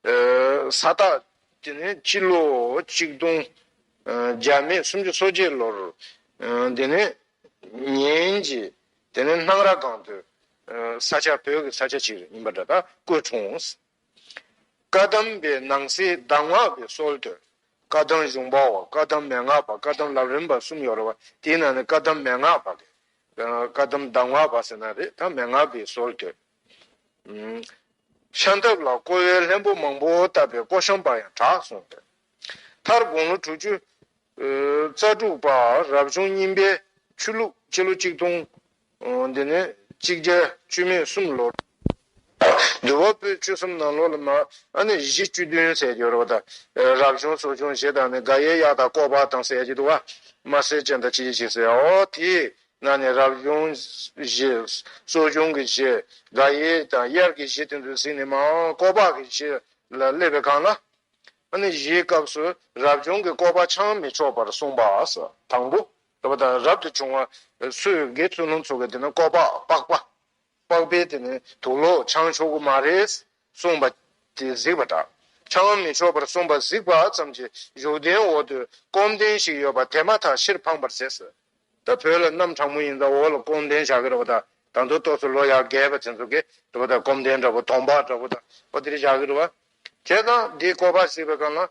ཨ་ས་སྟག་དེ་ནི་སྤྱི་ལོ་ཆིག་སྟོང་ཨ་བརྒྱ་མེད་སུམ་ཅུ་སོ་བརྒྱད་ལོར་ཨ་དེ་ནི་ཉིན་གྱི་དེ་ནི་སྣང་ར་སྒང་དུ་ཨ་ས་ཆ་བོད་ཀྱི་ས་ཆ་ཅིག་ཡིན་པ་འདྲ། ད་སྐུ་འཁྲུངས། བཀའ་གདམས་པའི་ནང་གསེས་གདམས་ངག་པའི་སྲོལ་བཏོད། བཀའ་གདམས་གཞུང་པ་བ། བཀའ་གདམས་མན་ངག་པ། བཀའ་གདམས་ལམ་རིམ་པ་གསུམ་ཡོད་རེད་བ། དེའི་ནང་ནས་བཀའ་གདམས་མན་ངག་པ་གི། ཨ་བཀའ་གདམས་གདམས་ངག་པ་ཟེར་ན་རེད། ད་མན་ངག་པའི་སྲོལ་བཏོད། ཨུམ། ཤམ་ཐབས་ལ་ཀོ་བའི་ལྷུན་པོ་མང་པོ་བཏབ་པའི་ཀོ་ཤམ་པ་ཡང་གྲགས་གསུངས་ཏེ། མཐར་དགུང་ལོ་དྲུག་ཅུ་ཨ་རྩ་དྲུག་པ་རབ་བྱུང་གཉིས་པའི་ཆུ་ལུག་སྤྱི་ལོ་ཆིག་སྟོང་ཨ་འདི་ནས་གཅིག་བརྒྱ་བཅུ་མེད་གསུམ་ལོར། འདུལ་བ་པོད་བཅུ་གསུམ་ནང་ལོགས་ལ་མ་ཨ་ནི་གཞི་བཅུ་བདུན་ཟེར་གྱི་ཡོད་རེད་བ་ད། རབ་བྱུང་སོ་བྱུང་བཞི་དང་ནི་དགག་དབྱེ་གཡག་དང་ལྐོག་པ་དང་ཟེར་གྱི་འདུག་བ། དམར་སེར་ཅན་དང་ཅི་ཞིག་ཟེར། འོ་དེའི་ནང་ནས་རབ་བྱུང་བཞི། སོ་བྱུང་གི་བཞི། དགག་དབྱེ་དང་དབྱར་གྱི་བཞི་དེ་ཚོ་གཟིགས་ནས་མ་ལྐོག་པ་གི་བཞི་ལ་སླེབས་པའི་སྒང་ལ། ཨ་ནི་གཞིའི་སྐབས་སུ་རབ་བྱུང་གི་ལྐོག་པ་འཆང་མི་ཆོག་པར་གསུངས་པ་ཟེར། དང་པོ་རབ་ཏུ་བྱུང་བ་སུས་དགེ་ཚུལ་སློང་ཚོ་གི་དེ་ནི་ལྐོག་པ་པགས་པ། པགས་པའི་དེ་ནི་དུག་ལོག་འཆང་ཆོག་གི་མ་རེད་གསུངས་པ་དེ་གཟིགས་པ་འདྲ། འཆང་མི་ཆོག་པར་གསུངས་པ་གཟིགས་པ་ཙམ་གྱིས་བཞུགས་གདན་འོག་ཏུ་སྐོམ་ལྡན་ཞིག་ཡོད་པ་དེ་མ་ཐག་ཕྱིར་འཕངས་པར་མཛད་ཟེར། ད་བོད་ལ་གནམ་གྲང་མོ་ཡིན་ཙང་འོག་ལ་སྐོམ་ལྡན་བཞག་གི་རེད་བ་ད། ད་དུང་ཏོག་ཙམ་ལོ་ཡར་རྒས་པ་དེ་ཚོ་གི་རེད་བ་ད། སྐོམ་ལྡན་འདྲ་པོ་གདོང་པགས་འདྲ་པོ་ད་ཨོ་དེ་རིགས་བཞག་གི་རེད་བ། བྱས་ཙང་འདིའི་ལྐོག་པ་གཟིགས་པའི་སྒང་ལ་ཨ་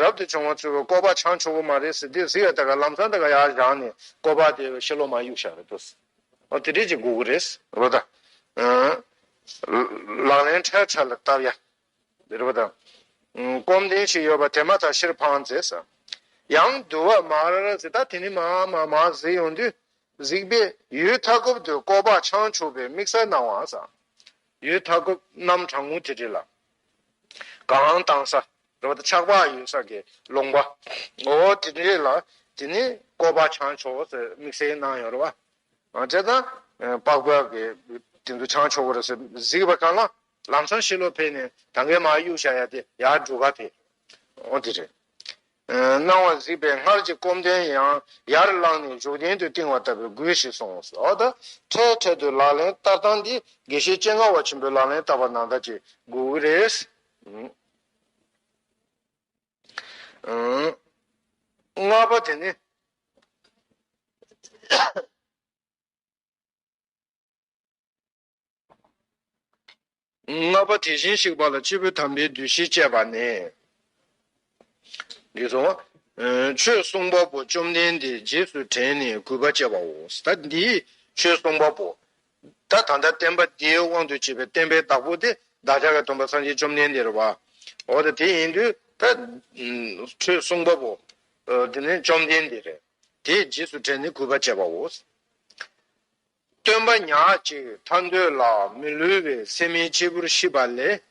རབ་ཏུ་བྱུང་བ་ཚོས་ལྐོག་པ་འཆང་ཆོག་གི་མ་རེད་ཟེར། དེ་གཟིགས་ཡ་ད་ག་ལམ་སང་ད་ག་ཡར་བཞག་ནས་ལྐོག་པ་དེ་ཕྱི་ལོགས་མར་གཡུག་བཞག་རེད་འདུག་ཨོ་དེ་རིགས་ཅིག་དགོས་ཀྱི་རེད་རེད་བ་ད། ཨ་ལག་ལེན་འཕྲལ་འཕྲལ་ལ་བསྟར་ཡ། རེད་བ་དང་། སྐོམ་ལྡན་ཞིག་ཡོད་པ་དེ་མ་ཐག་ཕྱིར་འཕངས་མཛད་ཟེར། ཡང་འདུལ་བ་མར་ཟེར། ད་དེ་ནི་མར་མར་མར་གཟིགས་ཡོང་དུས་གཟིགས་པས་ཡུལ་མཐའ་འཁོབ་ཏུ་ལྐོག་པ་འཆང་ཆོག་པའི་དམིགས་བསལ་གནང་བ་ཟེར། ཡུལ་མཐའ་འཁོབ་གནམ་གྲང་མོ་དེ་རེད་ལ། གངས་དྭངས་ས་རེད་བ་ད། ཆར་པ་ཡོད་ས་གི་ལུང་པ། འོ་དེ་འདྲས་ལ་དེ་ནི་ལྐོག་པ་འཆང་ཆོག་ཟེར་དམིགས་བསལ་གནང་ཡོད་རེད་བ། ཨ་བྱས་ཙང་པགས་པ་གི་དེ་ཚོ་འཆང་ཆོག་གི་རེད་ཟེར་གཟིགས་པ་གང་ལ་ལམ་སང་ཕྱི་ལོགས་ཕེབས་ནས་ད་གིན་མར་གཡུག་བཞག་ཡ་དེ་ཡར་འགྲོ་ག་ཕེབས། འོ་དེ་རེད། ཨ་གནང་བ་གཟིགས་པས་སྔར་གྱི་སྐོམ་ལྡན་ཡང་ཡར་བླངས་ནས་བཞུགས་གདན་དུ་བཏིང་བ་ལྟ་བུའི་དགོས་ཞེས་གསུངས་སོ། འོ་ད་འཕྲལ་འཕྲལ་དུ་ལག་ལེན་བསྟར་སྟངས་འདི་དགེ་བཤེས་སྤྱན་སྔ་བ་ཆེན་པོའི་ལག་ལེན་བསྟར་བ་ནང་ལྟར་གྱི་དགོས་ཀྱི་རེད། ཨ་ལྔ་པ་དེ་ནི། ལྔ་པ་དེ་བཞིན་གཤེགས་པ་ལ་སྐྱེས་བུ་དམ་པའི་འདུ་ཤེས་བསྐྱེད་པ་ནི། འདི་སོང་། ཆོས་གསུང་པ་པོ་བཅོམ་ལྡན་འདས་རྗེས་སུ་དྲན་ནས་གུས་པ་བསྐྱེད་པའོ། ད་འདིའི་ཆོས་གསུང་པ་པོ། ད་ད་ལྟ་བསྟན་པ་འདིའི་དབང་དུ་བྱས་པའི་བསྟན་པའི་བདག་པོ་དེ་བདག་ཅག་གི་སྟོན་པ་སངས་རྒྱས་བཅོམ་ལྡན་འདས་རེད་བ། འོ་ད་དེ་ཡིན་དུས་ད་ཆོས་གསུང་པ་པོ། དེ་ནི་བཅོམ་ལྡན་འདས་རེད། དེའི་རྗེས་སུ་དྲན་ནས་གུས་པ་བྱས་པའོ། སྟོན་པ་ཉག་གཅིག་ཐར་འདོད་ལ་མི་བསླུ་བའི་ཚད་མའི་སྐྱེས་བུར་ཤེས་པ་ལས།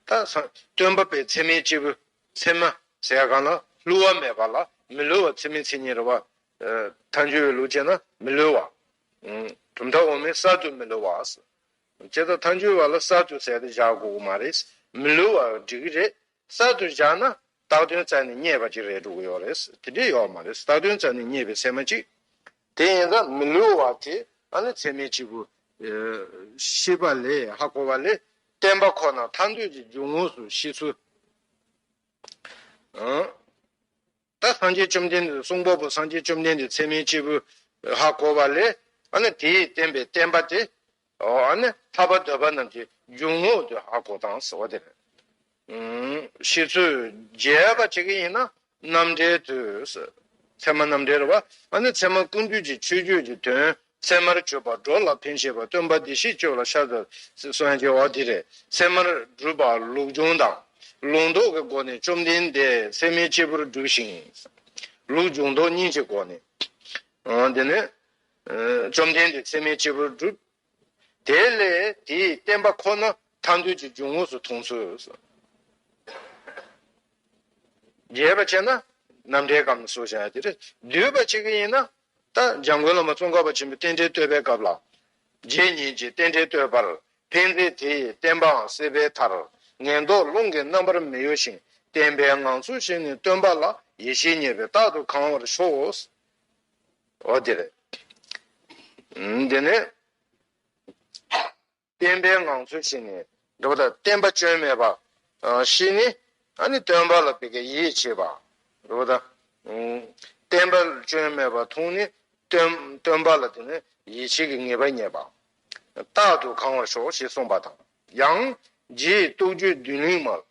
ད་སྟོན་པ་པའི་ཚད་མའི་སྐྱེས་བུ། ཚད་མ་ཟེར་ཡ་གང་ལ་བསླུ་བ་མེད་པ་ལ་མི་བསླུ་བ་ཚད་མའི་མཚན་ཉིད་རེད་བ། ཐལ་འགྱུར་བའི་ལུགས་བྱས་ན་མི་བསླུ་བ། གྲུབ་མཐའ་འོག་མའི་གསར་དུ་མི་བསླུ་བ། བྱས་ཙང་ཐལ་འགྱུར་བ་ལ་གསར་དུ་ཟེར་ཏེ་བཞག་དགོས་ཀྱི་མ་རེད། མི་བསླུ་བ་འགྲིག་གི་རེད། གསར་དུ་བཞག་ན་བཏགས་དོན་རྩ་ནས་རྙེད་པ་ཅིག་རེད་འགྲོ་གི་ཡོད་རེད། དེ་འདྲ་ཡོད་མ་རེད། བཏགས་དོན་རྩ་ནས་རྙེད་པའི་ཚད་མ་ཅིག་དེ་ཡིན་ཙང་མི་བསླུ་བ་དེ་ཨ་ནི་ཚད་མའི་སྐྱེས་བུ་ཤེས་པ་ལས་ཧ་གོ་བ་ལས་བསྟན་པ་ཁོ་ན་ཐར་འདོད་ཀྱི་འཇུག་ངོགས་སུ་ཤེས་ཚུལ། ད་སངས་རྒྱས་བཅོམ་ལྡན་འདས་གསུང་པ་པོ་སངས་རྒྱས་བཅོམ་ལྡན་འདས་ཚད་མའི་སྐྱེས་བུ་ཧ་གོ་བ་ལས་ཨ་ནི་དེས་བསྟན་པའི་བསྟན་པ་དེ། ཨོ་ཨ་ནི་ཐར་པ་འདོད་པ་རྣམས་ཀྱི་འཇུག་ངོགས་དེ་ཧ་གོ་སྟངས་ཟེར་བ་དེ་རེད། ཨུམ། ཤེས་ཚོད་རྒྱས་པ་བྱེད་ཀྱི་ཡིན་ན་རྣམ་འགྲེལ་དུ། ཚད་མ་རྣམ་འགྲེལ་རེད་བ། ཨ་ནི་ཚད་མ་ཀུན་བཏུས་ཀྱི་མཆོད་བརྗོད་ཀྱི་དོན་ཚད་མར་གྱུར་པ་སྒྲོ་ལ་ཕན་བྱེད་པ་སྟོན་པ་བདེ་གཤེགས་སྤྱོད་ལ་ཤར་དུ་གསུང་ཡང་བྱེད་པ་འདི་རེད། ཚད་མར་གྲུབ་པ་ལུགས་འབྱུང་དང་ལུགས་ལྡོག་གི་སྒོ་ནས་བཅོམ་ལྡན་འདས་ཚད་མའི་སྐྱེས་བུར་གྲུབ་ཞིང་། ལུགས་འབྱུང་ལྡོག་གཉིས་ཀྱི་སྒོ་ནས། ཨ། འདི་ནི། ཨ། བཅོམ་ལྡན་འདས་ཚད་མའི་སྐྱེས་བུར་གྲུབ། དེ་ལས་དེའི་བསྟན་པ་ཁོ་ན་ཐར་འདོད་ཀྱི་འབྱུང་ངོགས་སུ་མཐོང་ཚུལ། རྒྱས་པ་བྱས་ན་རྣམ་འགྲེལ་སྒང་ནས་གསུངས་བཞག་ཡ་དེ་རེད། བསྡུས་པ་བྱེད་ཀྱི་ཡིན་ན། ད་འཇམ་མགོན་བླ་མ་ཙོང་ཁ་པ་ཆེན་པོས་རྟེན་འབྲེལ་བསྟོད་པའི་སྐབས་ལ། རྗེ་ཉིད་ཀྱིས་རྟེན་འབྲེལ་བསྟོད་པར་ཕན་མཛད་དེ་ཡི་བསྟན་པའང་སྲིད་པའི་མཐར། ངན་རྟོག་རླུང་གིས་རྣམ་པར་མི་གཡོ་ཞིང་། བསྟན་པའི་ངང་ཚུལ་བཞིན་ནི་སྟོན་པ་ལ། ཡེ་ཤེས་རྙེད་པས་རྟག་ཏུ་གང་བར་ཤོག། འོ་དེ་རེད། འདི་ནི། བསྟན་པའི་ངང་ཚུལ་བཞིན་ནི། འགྲོ་བ་དང་བསྟན་པ་སྐྱོན་མེད་པ། ཨ། ཤེས་ནི། ཨ་ནི་སྟོན་པ་ལ་བོད་སྐད་ཡིད་ཆེས་པ། འགྲོ་བ་དང་། ཨུམ། བསྟན་པ་སྐྱོན་མེད་པ་མཐོང་ནི། སྟོན་སྟོན་པ་ལ་དེ་ནི་ཡིད་ཆེས་ཀྱི་ངེས་པ་རྙེད་པ། རྟག་ཏུ་གང་བར་ཤོག་ཞེས་གསུངས་པ་དང་། ཡང་། རྗེའི་རྟོགས་བརྗོད་མདུན་ལེགས་མར།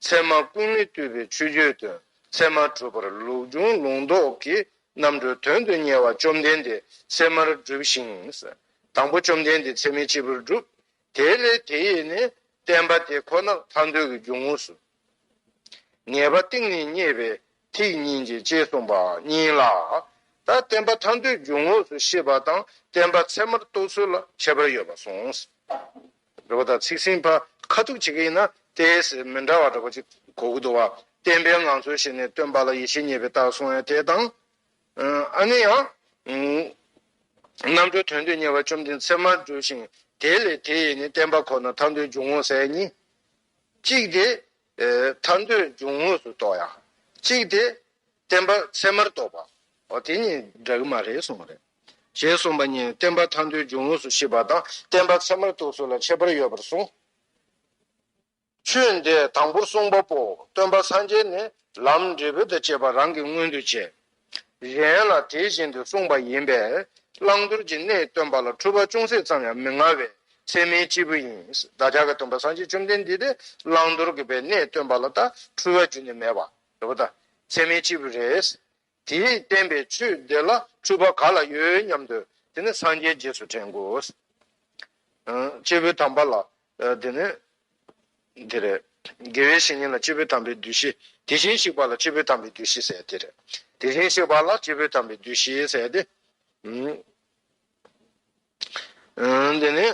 ཚད་མ་ཀུན་ལས་བཏུས་པའི་མཆོད་བརྗོད་དོན། ཚད་མར་གྲུབ་པ་ལུགས་འབྱུང་ལུགས་ལྡོག་གི་རྣམ་གྲོལ་དོན་དུ་གཉེར་བ་བཅོམ་ལྡན་འདས་ཚད་མར་གྲུབ་ཞིང་། དང་པོ་བཅོམ་ལྡན་འདས་ཚད་མའི་སྐྱེས་བུར་གྲུབ། དེ་ལས་དེ་ཡིས་ནི་བསྟན་པ་དེ་ཁོ་ནར་ཐར་འདོད་ཀྱི་འབྱུང་ངོགས་སུ། ངེས་པ་གཏིང་ནས་རྙེད་པའི་ཐིག་གཉིས་ཀྱི་ཅེས་གསུངས་པ་གཉིས་ལ། ད་བསྟན་པ་ཐར་འདོད་འབྱུང་ངོགས་སུ་ཤེས་པ་དང་བསྟན་པ་ཚད་མར་རྟོགས་ཚུལ་ལ་ཁྱད་པར་ཡོད་པར་གསུངས། རེད་བ། ད་ཚིག་ཟིན་ཕར་ཁ་ཐུག་བྱེད་ཀྱི་ཡིན་ན་ཏོག་ཙམ་མི་འདྲ་བ་འདྲ་པོ་ཅིག་གོ་གི་འདུག་བ། བསྟན་པའི་ངང་ཚུལ་བཞིན་ནི་སྟོན་པ་ལ་ཡེ་ཤེས་རྙེད་པའི་རྟགས་གསུངས་ཡ་དེ་དང་། ཨ་ནི་ཡང་། རྣམ་གྲོལ་དོན་དུ་གཉེར་བ་བཅོམ་ལྡན་ཚད་མར་གྲུབ་ཞིང་དེ་ལས་དེ་ཡིས་ནི་བསྟན་པ་ཁོ་ན་ཐར་འདོད་འབྱུང་ངོགས་ཟེར་གཉིས། གཅིག་དེ། ཨེ། ཐར་འདོད་འབྱུང་ངོགས་སུ་རྟོགས་ཡ། གཅིག་དེ། བསྟན་པ་ཚད་མར་རྟོགས་པ། འོ་དེ་གཉིས་འདྲ་གི་མ་རེད་གསུངས་པ་རེད། ཞེས་གསུངས་པ་གཉིས་བསྟན་པ་ཐར་འདོད་འབྱུང་ངོགས་སུ་ཤེས་པ་དང་བསྟན་པ་ཚད་མར་རྟོགས་ཚུལ་ལ་ཁྱད་པར་ཡོད་པར་གསུངས། ཆོས་འདི་དང་པོར་གསུངས་པ་པོ་སྟོན་པ་སངས་རྒྱས་ནི་ལམ་འབྲས་བུ་དང་བཅས་པ་རང་གི་མངོན་དུ་བྱས། གཞན་ལ་དེ་བཞིན་དུ་གསུངས་པ་ཡིན་པས་བླང་དོར་གྱི་གནས་སྟོན་པ་ལ་འཁྲུལ་པ་ཅུང་ཟད་ཙམ་ཡང་མི་མངའ་བའི་ཚད་མའི་སྐྱེས་བུ་ཡིན། བདག་ཅག་གི་སྟོན་པ་སངས་རྒྱས་བཅོམ་ལྡན་འདས་དེ་བླང་དོར་གྱི་བའི་གནས་སྟོན་པ་ལ་ད་འཁྲུལ་པ་རྒྱུན་ནས་མེད་པ་རེད་པ། ད་ཚད་མའི་སྐྱེས་བུ་རེད། དེས་བསྟན་པའི་ཆོས་འདི་ལ་འཁྲུལ་པ་ག་ལ་ཡོད་སྙམ་དུ་དེ་ནི་སངས་རྒྱས་རྗེས་སུ་དྲན་དགོས། ཨ། སྐྱེས་བུ་དམ་པ་ལ། ཨ། དེ་ནི། དེ་རེད། དགེ་བའི་བཤེས་གཉེན་ལ་སྐྱེས་བུ་དམ་པའི་འདུ་ཤེས། དེ་བཞིན་གཤེགས་པ་ལ་སྐྱེས་བུ་དམ་པའི་འདུ་ཤེས་ཟེར་དེ་རེད། དེ་བཞིན་གཤེགས་པ་ལ་སྐྱེས་བུ་དམ་པའི་འདུ་ཤེས་ཟེར་ཏེ། ཨ། དེ་ནི།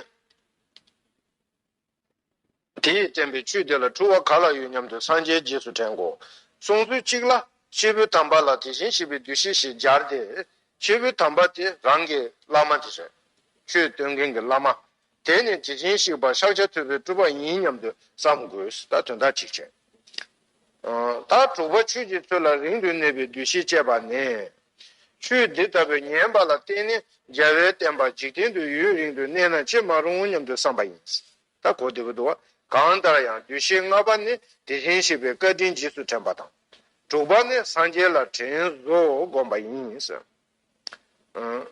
དེས་བསྟན་པའི་ཆོས་འདི་ལ་འཁྲུལ་པ་ག་ལ་ཡོད་སྙམ་དུ་སངས་རྒྱས་རྗེས་སུ་དྲན་དགོས། གསུང་ཚུལ་གཅིག་ལ་སྐྱེས་བུ་དམ་པ་ལ་དེ་བཞིན་གཤེགས་པའི་འདུ་ཤེས་ཞེས་སྦྱར་ཏེ། སྐྱེས་བུ་དམ་པ་དེ་རང་གི་བླ་མ་དེ་རེད། ཆོས་སྟོན་མཁན་གྱི་བླ་མ། དེ་ནི་དེ་བཞིན་གཤེགས་པ་ཤཱཀྱ་ཐུབ་པའི་སྤྲུལ་པ་ཡིན་སྙམ་དུ་བསམ་དགོས། ད་དོན་དག་གཅིག་བྱས། ཨ། ད་དྲུག་པ་ཆོས་ཀྱི་ཚུལ་ལ་རིང་དུ་གནས་པའི་འདུ་ཤེས་བསྐྱེད་པ་ནི། ཆོས་འདི་ལྟ་བུ་ཉན་པ་ལ་བརྟེན་ནས་རྒྱལ་བའི་བསྟན་པ་འཇིག་རྟེན་དུ་ཡུན་རིང་དུ་གནས་ན་ཅི་མ་རུང་སྙམ་དུ་བསམ་པ་ཡིན། ད་གོ་བདེ་པོ་འདུག་བ། གང་ལྟར་ཡང་འདུ་ཤེས་ལྔ་པ་ནི་དེ་བཞིན་གཤེགས་པའི་བཀའ་དྲིན་རྗེས་སུ་དྲན་པ་དང་། དྲུག་པ་ནི་སངས་རྒྱས་ལ་དྲིན་གཟོ་བསྒོམ་པ་ཡིན། ཨ།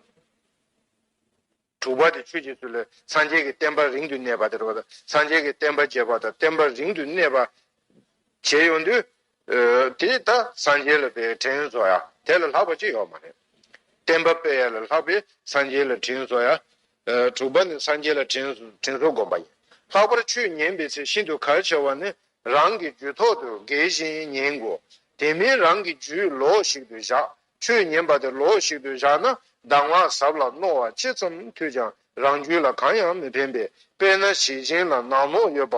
དྲུག་པ་དེ་ཆོས་ཀྱི་ཚུལ་ལ་སངས་རྒྱས་ཀྱི་བསྟན་པ་རིང་དུ་གནས་པ་དེ་རེད་པ། སངས་རྒྱས་ཀྱི་བསྟན་པ་རྒྱས་པ་དང་བསྟན་པ་རིང་དུ་གནས་པ་བྱས་ཡོང་དུས། ཨ། དེ་ད་སངས་རྒྱས་ལ་དེ་དྲིན་གཟོ་ཡ་དེ་ལས་ལྷག་པ་ཅིག་ཡོད་མ་རེད། བསྟན་པ་སྤེལ་ཡ་ལས་ལྷག་པའི་སངས་རྒྱས་ལ་དྲིན་གཟོ་ཡ། ཨ། དྲུག་པ་ནི་སངས་རྒྱས་ལ་དྲིན་དྲིན་གཟོ་བསྒོམ་པ་ཡིན། ལྷག་པར་ཆོས་ཉན་པའི་ཚེ་ཤིན་ཏུ་གལ་ཆེ་བ་ནི། རང་གི་རྒྱུད་ཐོག་ཏུ་དགེ་ཞིང་ཉན་དགོས། དེ་མིན་རང་གི་རྒྱུད་ལོགས་ཤིག་ཏུ་བཞག་ཆོས་ཉན་པ་དེ་ལོགས་ཤིག་ཏུ་བཞག་ན་གདམས་ངག་ཟབ་ལ་རྣོ་བ་ཅི་ཙམ་ཐོས་ཀྱང་རང་རྒྱུད་ལ་གང་ཡང་མི་ཕན་པས། དཔེར་ན་ཞིང་ཆེན་ལ་ནག་ནོག་ཡོད་པ།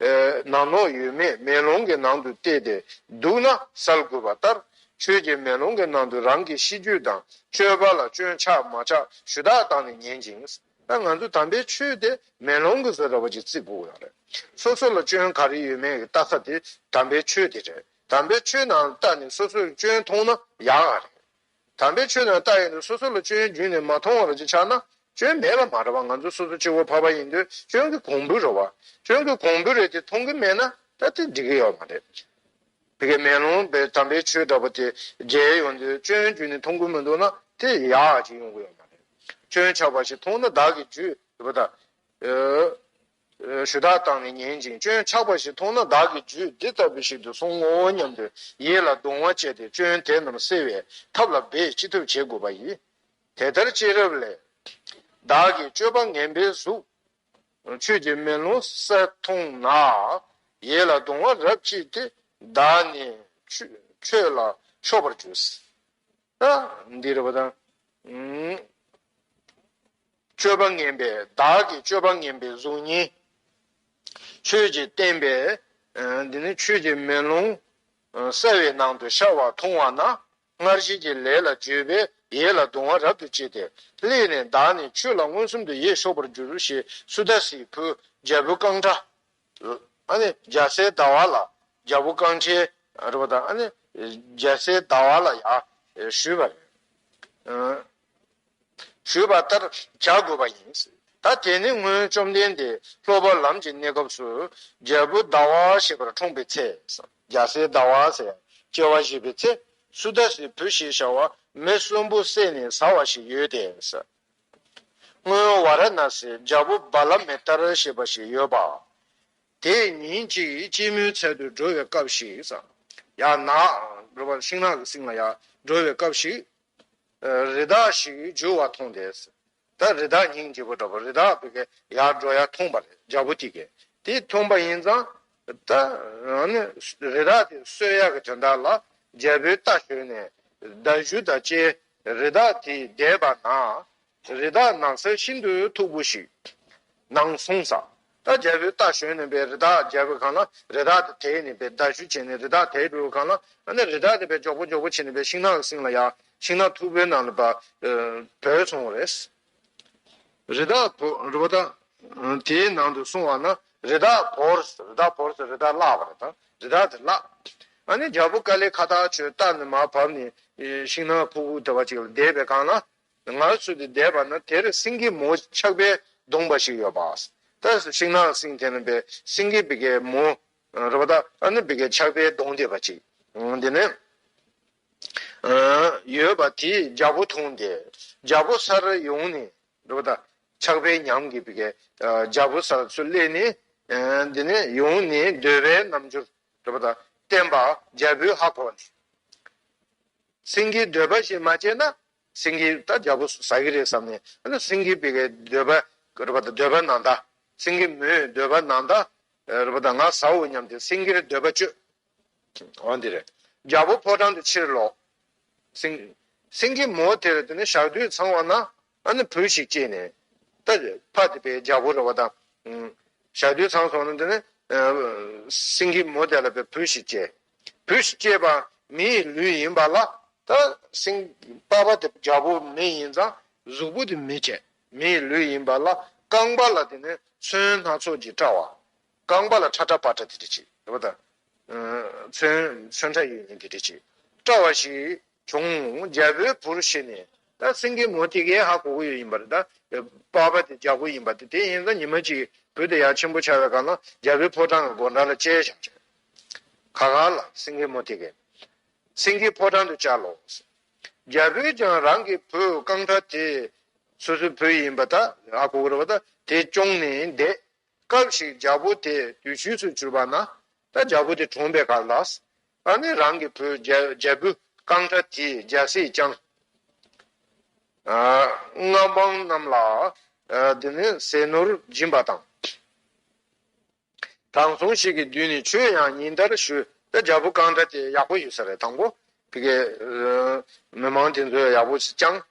ཨེ། ནག་ནོག་ཡོད་མེད་མེ་ལོང་གི་ནང་དུ་བལྟས་ཏེ་འདུག་ན་གསལ་དགོས་པ་ལྟར། ཆོས་ཀྱི་མེ་ལོང་གི་ནང་དུ་རང་གི་ཤེས་རྒྱུད་དང་སྤྱོད་པ་ལ་སྐྱོན་ཆགས་མ་ཆགས་ཞུ་དག་བཏང་ནས་ཉན་ཅིང་། ད་ང་ཚོ་དམ་པའི་ཆོས་དེ་མེ་ལོང་གི་བཟོ་འདྲ་བོ་ཅིག་བརྩི་དགོས་ཡོད་རེད། སོ་སོ་ལ་སྐྱོན་ག་རེ་ཡོད་མེད་ཀྱི་ལྟ་ས་དེ་དམ་པའི་ཆོས་དེ་རེད། དམ་པའི་ཆོས་ནང་ལ་ལྟ་ནས་སོ་སོའི་སྐྱོན་མཐོང་ན་ཡག་ག་རེད། དམ་པའི་ཆོས་ནང་ལྟ་ཡོང་དུས་སོ་སོ་ལ་སྐྱོན་རྒྱུན་ནས་མ་མཐོང་བ་ཅིག་ཆགས་ན་སྐྱོན་མེད་པ་མ་རེད་པ། ང་ཚོ་སོ་སོ་སྐྱེ་བོ་ཕལ་པ་ཡིན་དུས་སྐྱོན་གྱི་གོང་བུ་རེད་པ། སྐྱོན་གྱི་གོང་བུ་རེད་དེ་མཐོང་གི་མེད་ན་ད་དེ་འགྲིག་གི་ཡོད་མ་རེད། ཕ་གི་མེ་ལོང་པའི་དམ་པའི་ཆོས་འདྲ་པོ་དེ་མཇལ་ཡོང་དུས་སྐྱོན་རྒྱུན་ནས་མཐོང་གི་མི་འདུག་ན་དེ་ཡག་ཅིག་ཡོང་གི་ཡོད་མ་རེད། སྐྱོན་ཆགས་པ་ཞིག་མཐོང་ན་བདག་གི་རྒྱུད་དེ་པ་ད། ཨེ། ཞུ་དག་བཏང་ནས་ཉན་ཅིང་སྐྱོན་ཆགས་པ་ཞིག་མཐོང་ན། བདག་གིས་རྒྱུད་འདི་ལྟ་བུ་ཞིག་ཏུ་སོང་ངོ་སྙམ་དུ་ཡིད་ལ་གདུང་བ་སྐྱེས་ཏེ། སྐྱོན་དེ་རྣམས་སེལ་བའི་ཐབས་ལ་འབད་ཅི་ཐུབ་བྱེད་དགོས་པ་ཡིན། དེ་ལྟར་སྐྱེས་རབས་ལས། བདག་གིས་སྤྱོད་པ་ངན་པའི་གཟུགས། ཆོས་ཀྱི་མེ་ལོང་གསལ་མཐོང་ན། ཡིད་ལ་གདུང་བ་རབ་སྐྱེས་ཏེ། བདག་ནི་ཆོས་ཆོས་ལ་ཕྱོགས་པར་གྱུར། ད་འདི་རེད་པ་དང་། སྤྱོད་པ་ངན་པའི་བདག་གི་སྤྱོད་པ་ངན་པའི་གཟུགས་བརྙན། ཆོས་ཀྱིས་བསྟན་པའི་འདི་ནི་ཆོས་ཀྱི་མེ་ལོང་གསལ་བའི་ནང་དུ་ཤར་བ་མཐོང་བ་ན། སྔར་བཞིན་གྱི་ལས་ལ་འཇུག་པས་ཡིད་ལ་གདུང་བ་རབ་ཏུ་སྐྱེས་ཏེ། སླེབས་ནས་བདག་ནི་ཆོས་ལ་མངོན་སུམ་དུ་ཡིད་ཕྱོགས་པར་གྱུར་ཞེས་སུ་དཱ་སིའི་བུ་རྒྱལ་པོ་ཀཾ་ཊ། ཨ་ནི་རྒྱལ་སྲས་ཟླ་བ་ལ་རྒྱལ་པོ་ཀཾ་ཊའི་རེད་པ་དང་། ཨ་ནི་རྒྱལ་སྲས་ཟླ་བ་ལ་ཡང་ཞུས་པ་རེད། ཞུས་པ་ལྟར་བྱ་དགོས་པ་ཡིན། ད་དེ་ནས་སྔོན་བཅོམ་ལྡན་འདས་སློབ་པ་ལམ་གྱི་གནས་སྐབས་སུ་རྒྱལ་པོ་ཟླ་བ་ཞེས་པར་འཁྲུངས་པའི་ཚེ། རྒྱལ་སྲས་ཟླ་བ་ཟེར་སྐྱེ་བ་བཞེས་པའི་ཚེ། སུ་དཱ་སིའི་བུ་ཞེས་བྱ་བ་མི་གསོན་པོ་བསད་ནས་ཟ་བ་ཞིག་ཡོད་དེ། སྔོན་ཝཱ་ར་ཎ་སིར་རྒྱལ་པོ་བ་ལ་མི་ཏྲ་ཞེས་པ་ཞིག་ཡོད་པ། དེས་ཉིན་གཅིག་སྐྱེད་མོས་ཚལ་དུ་འགྲོ་བའི་སྐབས་ཤིག་ཟེར། ཡར་ནགས་འགྲོ་བ་ཤིང་ནགས་ཀྱི་གསེང་ལ་ཡར་འགྲོ་བའི་སྐབས་ཤིག་རི་དྭགས་ཤིག་རྒྱུག་པ་མཐོང་སྟེ། ད་རི་དྭགས་སྙིང་རྗེ་པོ་འདྲ་པོ་རི་དྭགས་དེ་གས་ཡར་འགྲོ་ཡ་མཐོང་པ་རེད། རྒྱལ་པོ་དེ་གས་དེ་མཐོང་པ་ཡིན་ཙང་། ད་ཨ་ནི་རི་དྭགས་དེ་གསོད་ཡག་གི་དོན་དག་ལ་རྒྱལ་པོའི་རྟ་ཞོན་ནས་མདའ་གཞུ་དང་བཅས་རི་དྭགས་དེས་བདས་པ་ན། རི་དྭགས་ནགས་ཚལ་ཤིན་ཏུ་མཐུག་པོ་ཞིག་ནང་སོང་ས། ད་རྒྱལ་པོའི་རྟ་ཞོན་ནས་པའི་རི་དྭགས་རྒྱལ་པོའི་སྒང་ལ་རི་དྭགས་དེ་དེད་ནས་པའི་མདའ་གཞུ་བྱས་ནས་རི་དྭགས་དེད་འགྲོ་སྒང་ལ། ཨ་ནི་རི་དྭགས་དེ་པའི་མགྱོགས་པོ་མགྱོགས་པོ་བྱས་ནས་པའི་ཤིང་ནགས་གསེང་ལ་ཡ་ཤིང་ནགས་མཐུག་པོའི་ནང་ལ་པ་བྲོས་སོང་བ་རེད། རི་དྭགས་བོ་རི་བོ་ད་དེའི་ནང་དུ་སོང་བ་ན་རི་དྭགས་བོར། རི་དྭགས་བོར་ཟེར་རི་དྭགས་བརླག་པ་རེད། ད་རི་དྭགས་དེ་བརླག་ཨ་ནི་རྒྱལ་པོ་ཀ་ལི་ཁ་ཏ་ཁྱོད་རྟ་ནི་མར་བབས་ནས་ཤིང་ནགས་ཕུག་ཕུག་དེ་བ་ཅིག་ལ་བསྡད་པའི་སྒང་ལ། ང་ཚོ་དེ་བསྡད་པ་ན་དེར་སེང་གེ་མོ་ཆགས་པས་གདུངས་པ་ཞིག་ཡོད་པ། ད་ཤིང་ནགས་གསེང་དེ་ན་པའི་སེང་གེ་བི་གའི་མོ་རེད་པ། ད་ཨ་ནི་བི་གའི་ཆགས་པས་གདུངས་བསྡད་པ་ཅིག་འདི་ནས་ཡོད་པ་དེས་རྒྱལ་པོ་མཐོང་སྟེ། རྒྱལ་པོ་སར་ཡོང་ནས་རེད་པ། ད་ཆགས་པའི་ཉམས་ཀྱིས་བི་གའི་རྒྱལ་པོ་སར་ཚུར་སླེབས་ནས་འདི་ནས་ཡོང་ནས་འདོད་པའི་རྣམ་འགྱུར་རེད་པ། ད་བསྟན་པ་རྒྱལ་པོས་ཧ་གོ་ནས། སེང་གེའི་འདོད་པ་ཞིག་མ་བྱས་ན། སེང་གེ་ད་རྒྱལ་པོ་ཟ་གི་རེད་བསམ་ནས། ཨ་ནི་སེང་གེ་བི་གའི་འདོད་པ་རེད་པ། ད་འདོད་པ་ནང་ད་སེང་གེ་མོའི་འདོད་པ་ནང་ད་རེད་པ། ད་ང་ཟའོ་སྙམ་སྟེ་སེང་གེར་འདོད་པ་སྤྱོད། འོ་འདི་རེད། རྒྱལ་པོ་ཕོ་བྲང་དུ་ཕྱིར་ལོག་སེང་སེང་གེ་མོ་དེར་དེ་ནས་ཞག་དུས་ཚང་བ་ན། ཨ་ནི་བུ་ཞིག་སྐྱེས་ནས། ད་ཕ་དེ་པའི་རྒྱལ་པོ་རེད་པ། ད་ཞག་དུས་ཚང་སོང་ན་དེ་ནས་སེང་གེ་མོ་དེ་ལ་པའི་བུ་ཞིག་སྐྱེས། བུ་ཞིག་སྐྱེས་པ་མིའི་ལུས་ཡིན་པ་ལ། ད་སེང་པ་ཕ་དེ་རྒྱལ་པོ་མི་ཡིན་ཙང་གཟུགས་པོ་དེ་མི་བྱས། མིའི་ལུས་ཡིན་པ་ལ་རྐང་པ་ལ་དེ་ནས་ཚོན་སྣ་ཚོགས་ཀྱིས་བཀྲ་བ། རྐང་པ་ལ་ཁྲ་ཁྲ་པ་ཁྲ་དེ་འདྲ་ཅིག་རེད་པ། ད་ཚོན་ཚོན་ཁྲ་ཡོད་མཁན་དེ་འདྲ་ཅིག་བཀྲ་བ་ཞིག་བྱུང་། རྒྱལ་པོའི་བུར་ཤི་ནས། ད་སེང་གེ་མོ་དེ་གས་ཧ་གོ་གི་ཡོད་ཡིན་པ་རེད། ད་པ་ཕ་དེ་རྒྱལ་པོ་ཡིན་པ་དེ། དེ་ཡིན་ཙང་ཉི་མ་གཅིག་བུ་དེ་ཡང་ཆེན་པོ་ཆགས་པའི་སྒང་ལ་རྒྱལ་པོའི་ཕོ་བྲང་གི་སྒོ་འགྲམ་ལ་བཅད་བཞག་བྱས། ཁ་ཁ་ལ་སེང་གེ་མོ་དེ་གས། སེང་གེ་ཕོ་བྲང་དུ་བཅར་ལོ། རྒྱལ་པོས་ཀྱང་རང་གི་བུ་རྐང་ཁྲ་དེ། སོ་སོའི་བུ་ཡིན་པ་ད་ཧ་གོ་གི་རེད་པ། ད་དེ་སྐྱོང་ནས་བསྡད། སྐབས་ཤིག་རྒྱལ་པོ་དེ་བདུད་ཤུལ་དུ་གྱུར་པ་ན། ད་རྒྱལ་པོ་དེ་གྲོངས་པའི་སྐབས་ལ། ཨ་ནི་རང་གི་བུ་རྒྱལ་རྒྱལ་བུ་རྐང་ཁྲ་དེས་རྒྱལ་སྲིད་བསྐྱངས། ཨ་མངའ་འབངས་རྣམས་ལ་ཨ་དེ་ནས་ཟས་ནོར་སྦྱིན་པ་དང་། དྲང་སྲོང་ཞིག་གི་མདུན་ནས་ཆོས་ཡང་ཉིན་ལྟར་ཞུས། ད་རྒྱལ་པོ་རྐང་ཁྲ་དེ་ཡག་པོ་ཡོད་ས་རེད། དང་པོ་བི་གའི་མི་མང་དེ་ཚོས་ཡག་པོ་བསྐྱངས།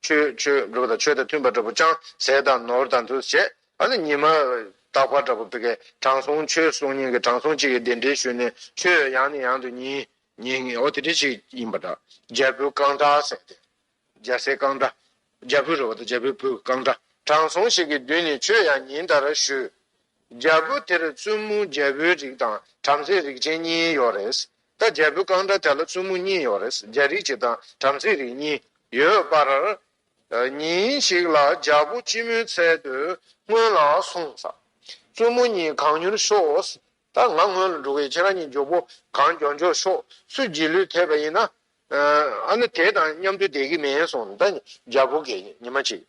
ཆོས་ཆོས་འགྲོ་དང་ཆོས་དང་མཐུན་པ་འདྲ་པོ་ཅང་ཟས་དང་ནོར་དང་དུ་བྱས། ཨ་ནི་ཉི་མ་རྟག་པར་འདྲ་པོ་བི་གའི་དྲང་སྲོང་ཆོས་གསུང་མཁན་གྱི་དྲང་སྲོང་གཅིག་གིས་གདན་འདྲེན་ཞུས་ནས་ཆོས་ཡང་ནས་ཡང་དུ་ཉན་ཉན་ངེས། འོ་དེ་འདྲ་ཞིག་ཡིན་པ་འདྲ། རྒྱལ་པོའི་རྐང་གྲགས་ཟེར་ཏེ། རྒྱལ་སྲས་རྐང་གྲགས། རྒྱལ་པོའི་རེད་པ། ད་རྒྱལ་པོའི་བུ་རྐང་གྲགས། དྲང་སྲོང་ཞིག་གི་མདུན་ནས་ཆོས་ཡང་ཉིན་ལྟར་ཞུས། རྒྱལ་པོ་དེར་བཙུན་མོ་རྒྱལ་པོའི་རིགས་དང་བྲམ་ཟེའི་རིགས་ཅན་གཉིས་ཡོད་རེད། ད་རྒྱལ་པོའི་རྐང་གྲགས་དེ་ལ་བཙུན་མོ་གཉིས་ཡོད་རེད། རྒྱལ་རིགས་གཅིག་དང་བྲམ་ཟེའི་རིགས་གཉིས་ཡོད་པར། ཉིན་ཞིག་ལ་རྒྱལ་པོ་སྐྱེད་མོས་ཚལ་དུ་སྔོན་ལ་སོང་ས། བཙུན་མོ་གཉིས་གང་མྱུར་ཤོག་ད་ང་སྔོན་ལ་འགྲོ་གི་ཡིན། ཁྱེད་རང་གཉིས་མགྱོགས་པོ་གང་མགྱོགས་མགྱོགས་ཤོག་སུ་རྗེས་ལུས་ཐེབས་པ་ཡིན་ན། ཨ་ནི་དེ་དང་མཉམ་དུ་བསྡད་ཀྱི་མིན་གསུངས། ད་རྒྱལ་པོ་གིས་ཉི་མ་གཅིག་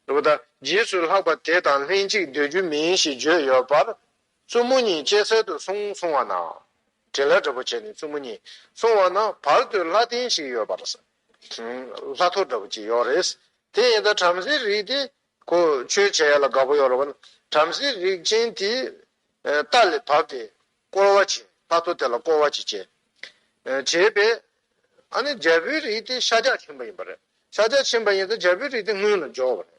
རེད་པ། ད་རྗེས་སུ་ལྷག་པ་དེ་དང་ལྷན་ཅིག་སྡོད་རྒྱུ་མིན་ཞེས་བརྗོད་ཡོད་པར། བཙུན་མོ་གཉིས་སྐྱེལ་སར་དུ་སོང་གསུང་བ་ན། དྲིན་ལན་འདྲ་པོ་བྱས་ནས་བཙུན་མོ་གཉིས་སོང་བ་ན་བར་དུ་ལྷ་རྟེན་ཞིག་ཡོད་པར། ལྷ་ཐོ་འདྲ་པོ་ཅིག་ཡོད་རེད། དེ་ཡིན་ད་བྲམ་ཟེའི་རིགས་དེ་ཁོ་ཆོས་བྱེད་ཡ་ལ་དགའ་པོ་ཡོད་རེད་པ། བྲམ་ཟེའི་རིགས་ཅན་དེ་རྟ་ལས་བབས་ཏེ་བསྐོར་བ་བྱས། ལྷ་ཐོ་དེ་ལ་བསྐོར་བ་ཅིག་བྱས། བྱས་པས། ཨ་ནི་རྒྱལ་པོའི་རིགས་དེ་ཤཱཀྱ་ཕྱིན་པ་ཡིན་པ་རེད། ཤཱཀྱ་ཕྱིན་པ་ཡིན་ཙང་རྒྱལ་པོའི་རིགས་དེ་སྔོན་ལ་འབྱོར་བ་རེད།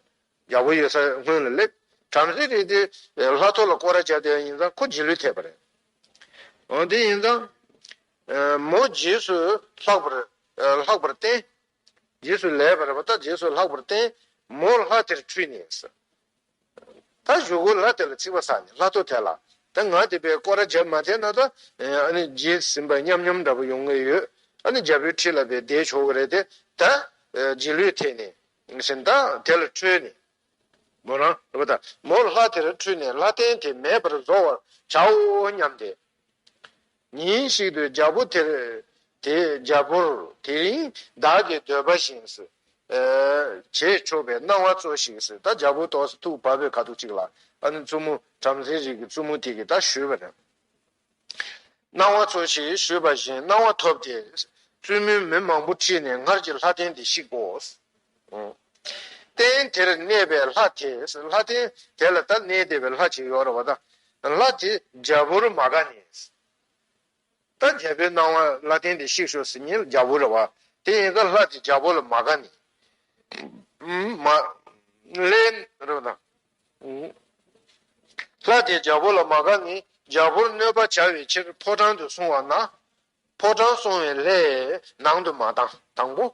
རྒྱལ་པོ་ཡོད་ས་སྔོན་ལ་སླེབས། བྲམ་ཟེའི་རིགས་དེ་ལྷ་ཐོ་ལ་བསྐོར་ར་བྱས་དེ་ཡིན་ཙང་ཁོ་རྗེས་ལུས་ཐེབས་པ་རེད། འོ་དེ་ཡིན་ཙང་། མོ་རྗེས་སུ་ལྷག་པར་ལྷག་པར་བརྟེན། རྗེས་སུ་ལེགས་པར་བ་ད་རྗེས་སུ་ལྷག་པར་བརྟེན། མོ་ལྷ་དེར་ཁྲུས་ནས། ད་གཞུག་གུ་ལྷ་དེ་ལ་ཚིག་པ་ཟ་ནས་ལྷ་ཐོ་དེ་ལ། ད་ང་དེ་པའི་སྐོར་ར་བརྒྱབ་མ་ཐེབས་ན་ད། ཨ་ནི་རྗེས་ཟིན་པ་ཉམས་ཉམས་འདྲ་པོ་ཡོང་གི་ཡོད། ཨ་ནི་རྒྱལ་པོའི་ཁྲི་ལ་པའི་བསྡད་ཆོག་གི་རེད་དེ། ད། རྗེས་ལུས་ཐེབས་ནས། ཟིན་ད་དེ་ལ་ཁྲུས་ནས། མོ་རང་རེད་པ། ད་མོ་ལྷ་དེར་ཁྲུས་ནས་ལྷ་རྟེན་དེ་མེད་པར་བཟོ་བར་བྱའོ་སྙམ་སྟེ། ཉིན་ཞིག་ཏུ་རྒྱལ་པོ་དེར། དེ་རྒྱལ་པོར་དེ་རིང་བདག་གི་འདོད་པ་བཞིན། བྱེད་ཆོག་པའི་གནང་བ་སྩོལ་ཞིག་ཟེར། ད་རྒྱལ་པོ་ཏོག་ཙམ་ཐུགས་བབས་པའི་ཁ་ཐུག་ཅིག་ལ། ཨ་ནི་བཙུན་མོ་བྲམ་ཟེའི་རིགས་ཀྱི་བཙུན་མོ་དེ་གིས་ད་ཞུས་པ་རེད། གནང་བ་སྩོལ་ཞིག་ཞུས་པ་བཞིན་གནང་བ་ཐོབ་སྟེ། བཙུན་མོས་མི་མང་པོ་ཁྲིད་ནས་སྔར་གྱི་ལྷ་རྟེན་དེ་བཤིག་གོ། རྟེན་དེར་གནས་པའི་ལྷ་དེ། ལྷ་རྟེན་དེ་ལ་ད་གནས་བསྡད་པའི་ལྷ་ཅིག་ཡོད་རེད་པ། ད་ལྷ་དེ་རྒྱལ་པོར་མ་དགའ་ནས། ད་རྒྱལ་པོའི་གནང་བ་ལྷ་རྟེན་དེ་བཤིག་ཤོག་ཟེར་མཁན་རྒྱལ་པོ་རེད་པ། དེ་ཡིན་ཙང་ལྷ་དེ་རྒྱལ་པོ་ལ་མ་དགའ་ནས། མ། ལན་རེད་པ། ལྷ་དེ་རྒྱལ་པོ་ལ་མ་དགའ་ནས་རྒྱལ་པོར་གནོད་པ་བྱ་བའི་ཕྱིར་ཕོ་བྲང་དུ་སོང་བ་ན། ཕོ་བྲང་སོང་བའི་ལྷས་ནང་དུ་མ་བཏང་དང་པོ།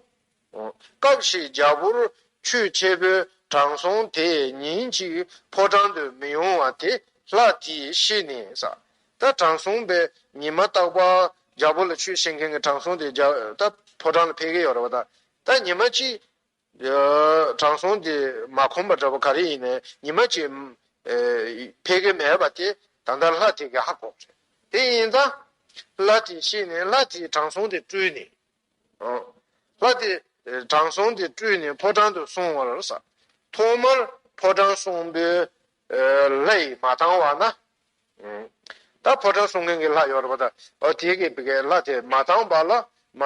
སྐབས་ཤིག་རྒྱལ་པོར་ཆོས་ཆེན་པོའི་དྲང་སྲོང་དེ་ཉིན་གཅིག་ཕོ་བྲང་དུ་མི་ཡོང་བ་དེ་ལྷ་དེས་ཤེས་ནས་ཟེར། ད་དྲང་སྲོང་པས་ཉི་མ་རྟག་པར་རྒྱལ་པོ་ལ་ཆོས་བཤད་མཁན་གྱི་དྲང་སྲོང་དེ་རྒྱ་ད་ཕོ་བྲང་ལ་ཕེབས་ཀྱི་ཡོད་རེད་པ། ད་ད་ཉི་མ་གཅིག་དྲང་སྲོང་དེ་མ་ཁོམ་པ་འདྲ་པོ་ག་རེ་ཡིན་ནའི་ཉི་མ་གཅིག་ཨེ་ཕེབས་ཀྱི་མེད་པ་དེ་ད་ལྟ་ལྷ་དེ་གིས་ཧ་གོ་རེད། དེ་ཡིན་ཙང་ལྷ་དེས་ཤེས་ནས་ལྷ་དེས་དྲང་སྲོང་དེ་བསྐྲུན་ནས། ལྷ་དེ་དྲང་སྲོང་དེ་བསྐྲུན་ནས་ཕོ་བྲང་དུ་སོང་བར་ཟེར། ཐོག་མར་ཕོ་བྲང་སྲུང་པོའི་ལྷ་ཡིས་མ་བཏང་བ་ན། ད་ཕོ་བྲང་སྲུང་མཁན་གྱི་ལྷ་ཡོད་རེད་པ། ད་འོ་དེ་གིས་བི་གའི་ལྷ་དེ་མ་བཏང་བ་ལ་མ།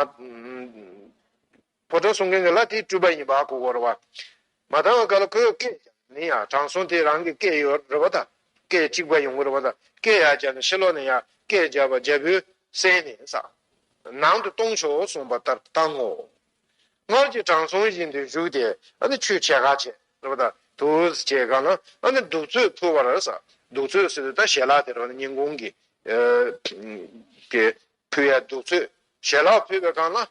ཕོ་བྲང་སྲུང་མཁན་གྱི་ལྷ་དེ་སྤྲུལ་པ་ཡིན་པ་གོ་དགོས་རེད་པ། མ་བཏང་བའི་སྐབས་ལ་ཁོས་སྐད་ནི་ཡང་དྲང་སྲོང་དེ་རང་གི་སྐད་ཡོད་རེད་པ། ད་སྐད་གཅིག་པ་ཡོང་གི་རེད་པ། ད་སྐད་ཡར་བརྒྱབ་ནས་ཕྱི་ལོགས་ནས་ཡར་སྐད་བརྒྱབ་པ་རྒྱལ་པོའི་སྲས་ནས་ཟེར། ནང་དུ་གཏོང་ཆོག་གསུངས་པ་ལྟར་བཏང་ངོ་། སྔར་གྱི་དྲང་སྲོང་བཞིན་དུ་བཞུགས་ཏེ་ཨ་ནི་ཆོས་བྱེད་ག་བྱེད་རེད་པ། ད་དུ་བྱེད་གང་ན་ཨ་ནི་གདུགས་ཚོད་ཕུལ་བར་ཟེར། གདུགས་ཚོད་ཟེར་དུས་ད་ཞལ་ལག་དེ་རེད་པ། ཉིན་གུང་གི་གི་ཕུལ་ཡ་གདུགས་ཚོད་ཞལ་ལག་ཕུལ་བའི་སྒང་ལ།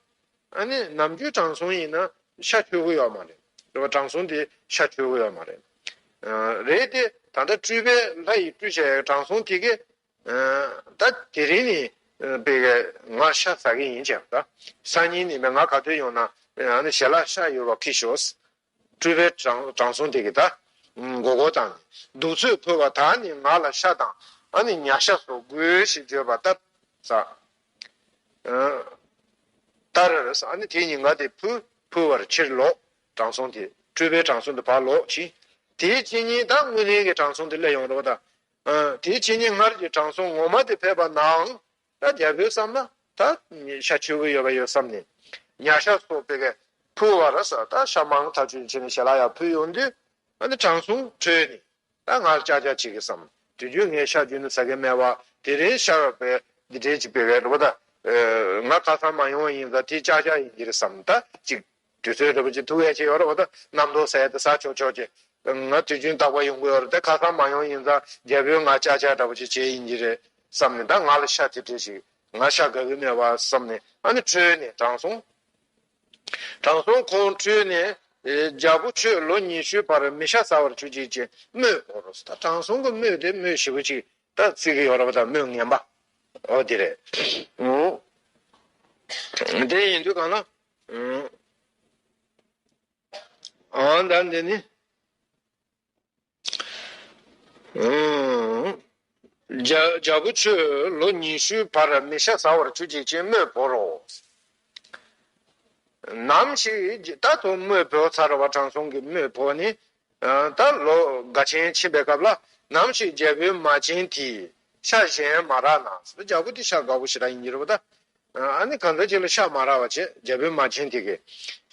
ཨ་ནི་ནམ་རྒྱུན་དྲང་སྲོང་ཡིན་ན་ཤ་མཆོད་ཀྱི་ཡོད་མ་རེད། རེད་པ། དྲང་སྲོང་དེ་ཤ་མཆོད་ཀྱི་ཡོད་མ་རེད། རེད་དེ་ད་ལྟ་སྤྲུལ་པའི་ལྷ་ཡིས་སྤྲུལ་བྱས་དྲང་སྲོང་དེ་གིས། ད་དེ་རིང་ནི་པའི་ང་ཤ་ཟ་གི་ཡིན་ཅེས་ད། སང་ཉིན་ནི་ང་ག་དུས་ཡོང་ན་ཨ་ནི་ཞལ་ལག་ཤ་ཡོད་པ་ཁྱེར་ཤོག་སྤྲུལ་པའི་དྲང་དྲང་སྲོང་དེ་གིས་ད་མགོ་སྐོར་བཏང་ནས་གདུགས་ཚོད་ཕུལ་བ་དག་ནི་ང་ལ་ཤ་དང་ཨ་ནི་ཉ་ཤ་སོགས་དགོས་ཞེས་བརྗོད་པ་ལྟར་ཟེར། ལྟར་ཟེར། ཨ་ནི་དེ་ཉིན་ཀ་དེ་ཕུལ་ཕུལ་བར་ཕྱིར་ལོག་དྲང་སྲོང་དེ་སྤྲུལ་པའི་དྲང་སྲོང་དེ་ཕར་ལོག་ཕྱིན། དེའི་ཕྱི་ཉིན་ད་དངོས་གནས་ཀྱི་དྲང་སྲོང་དེ་སླེབས་ཡོང་རེད་པ། ད་དེའི་ཕྱི་ཉིན་སྔར་གྱི་དྲང་སྲོང་ངོ་མ་དེ་ཕེབས་པ་ནའང་། ད་རྒྱལ་པོའི་བསམ་ན་ད་ཤ་མཆོད་ཀྱི་ཡོད་པ་ཡོད་བསམ་ནས། ཉ་ཤ་སོགས་པའི་གི་ཕུལ་བ་རེད་ཟེར། ད་ཤ་མང་ཐག་ཆོད་བྱས་ནས་ཞལ་ལག་ཡར་ཕུལ་ཡོང་དུས་ཨ་ནི་དྲང་སྲོང་ཁྲོས་ནས་ད་ང་ལ་ཅག་ཅག་བྱེད་ཀྱི་བསམ། དུས་རྒྱུན་ངས་ཤ་རྒྱུན་དུ་ཟ་གི་མེད་པ་དེ་རིང་ཤ་བའི་འདི་འདྲའི་ཅིག་པའི་གི་རེད་པ། ད་ང་ཁ་སང་མ་ཡོང་བ་ཡིན་ཙང་དེ་ཅག་ཅག་ཡིན་གྱི་རེད་བསམ། ད་ཅིག་དུས་ཚོད་འདྲ་པོ་ཅིག་ཐུག་ཡས་ཅིག་ཡོད་རེད་པ། ད་རྣམ་རྟོག་ཟ་ཡས་དེ་ཟ་ཆོག་ཆོག་ཅིག་ང་དུས་རྒྱུན་རྟག་པར་ཡོང་གི་ཡོད་རེད། དེ་ཁ་སང་མ་ཡོང་ཡིན་ཙང་རྒྱལ་པོས་ང་ཅག་ཅག་འདྲ་པོ་ཅིག་བྱས་ཡིན་གྱི་རེད་བསམ་ནས། ད་ང་ལ་ཤ་དེ་འདྲ་ཞིག་ང་ཤ་དགའ་གི་མེད་པ་བསམ་ནས་ཨ་ནི་ཁྲོས་ནས་དྲང་སྲོང་། དྲང་སྲོང་ཁོང་ཁྲོས་ནས། རྒྱལ་པོ་ཁྱོད་ལོ་ཉི་ཤུའི་བར་མི་ཤ་ཟ་བར་གྱུར་ཅིག་ཅེས་དམོད་བོར་རོ། ད་དྲང་སྲོང་གི་དམོད་དེ་དམོད་ཞེ་པོ་ཅིག་ད་བརྩི་གི་ཡོད་རེད་པ། ད་དམོད་ངན་པ། འོ་དེ་རེད། འོ། དེ་ཡིན་དུས་གང་ལ། ཨང་ད་འདི་ནི། ཨང་། རྒྱ། རྒྱལ་པོ་ཁྱོད་ལོ་ཉི་ཤུའི་བར་མི་ཤ་ཟ་བར་གྱུར་ཅིག་ཅེས་དམོད་བོར་རོ། ནམ་ཞིག་ད་དུང་དམོད་བོར་ཚར་བ། དྲང་སྲོང་གི་དམོད་བོར་ནས། ད་ལོ་འགའ་ཆེན་ཕྱིན་པའི་སྐབས་ལ། ནམ་ཞིག་རྒྱལ་པོའི་མ་བྱན་དེས། ཤ་གཞན་མ་རག་ན། རྒྱལ་པོ་དེ་ཤ་དགའ་པོ་ཞེ་དྲག་ཡིན་གྱི་རེད་པ་ད། ཨ་ནི་གང་ལྟར་ཅིག་ལ་ཤ་མ་རག་པ་བྱས། རྒྱལ་པོའི་མ་བྱན་དེ་གིས་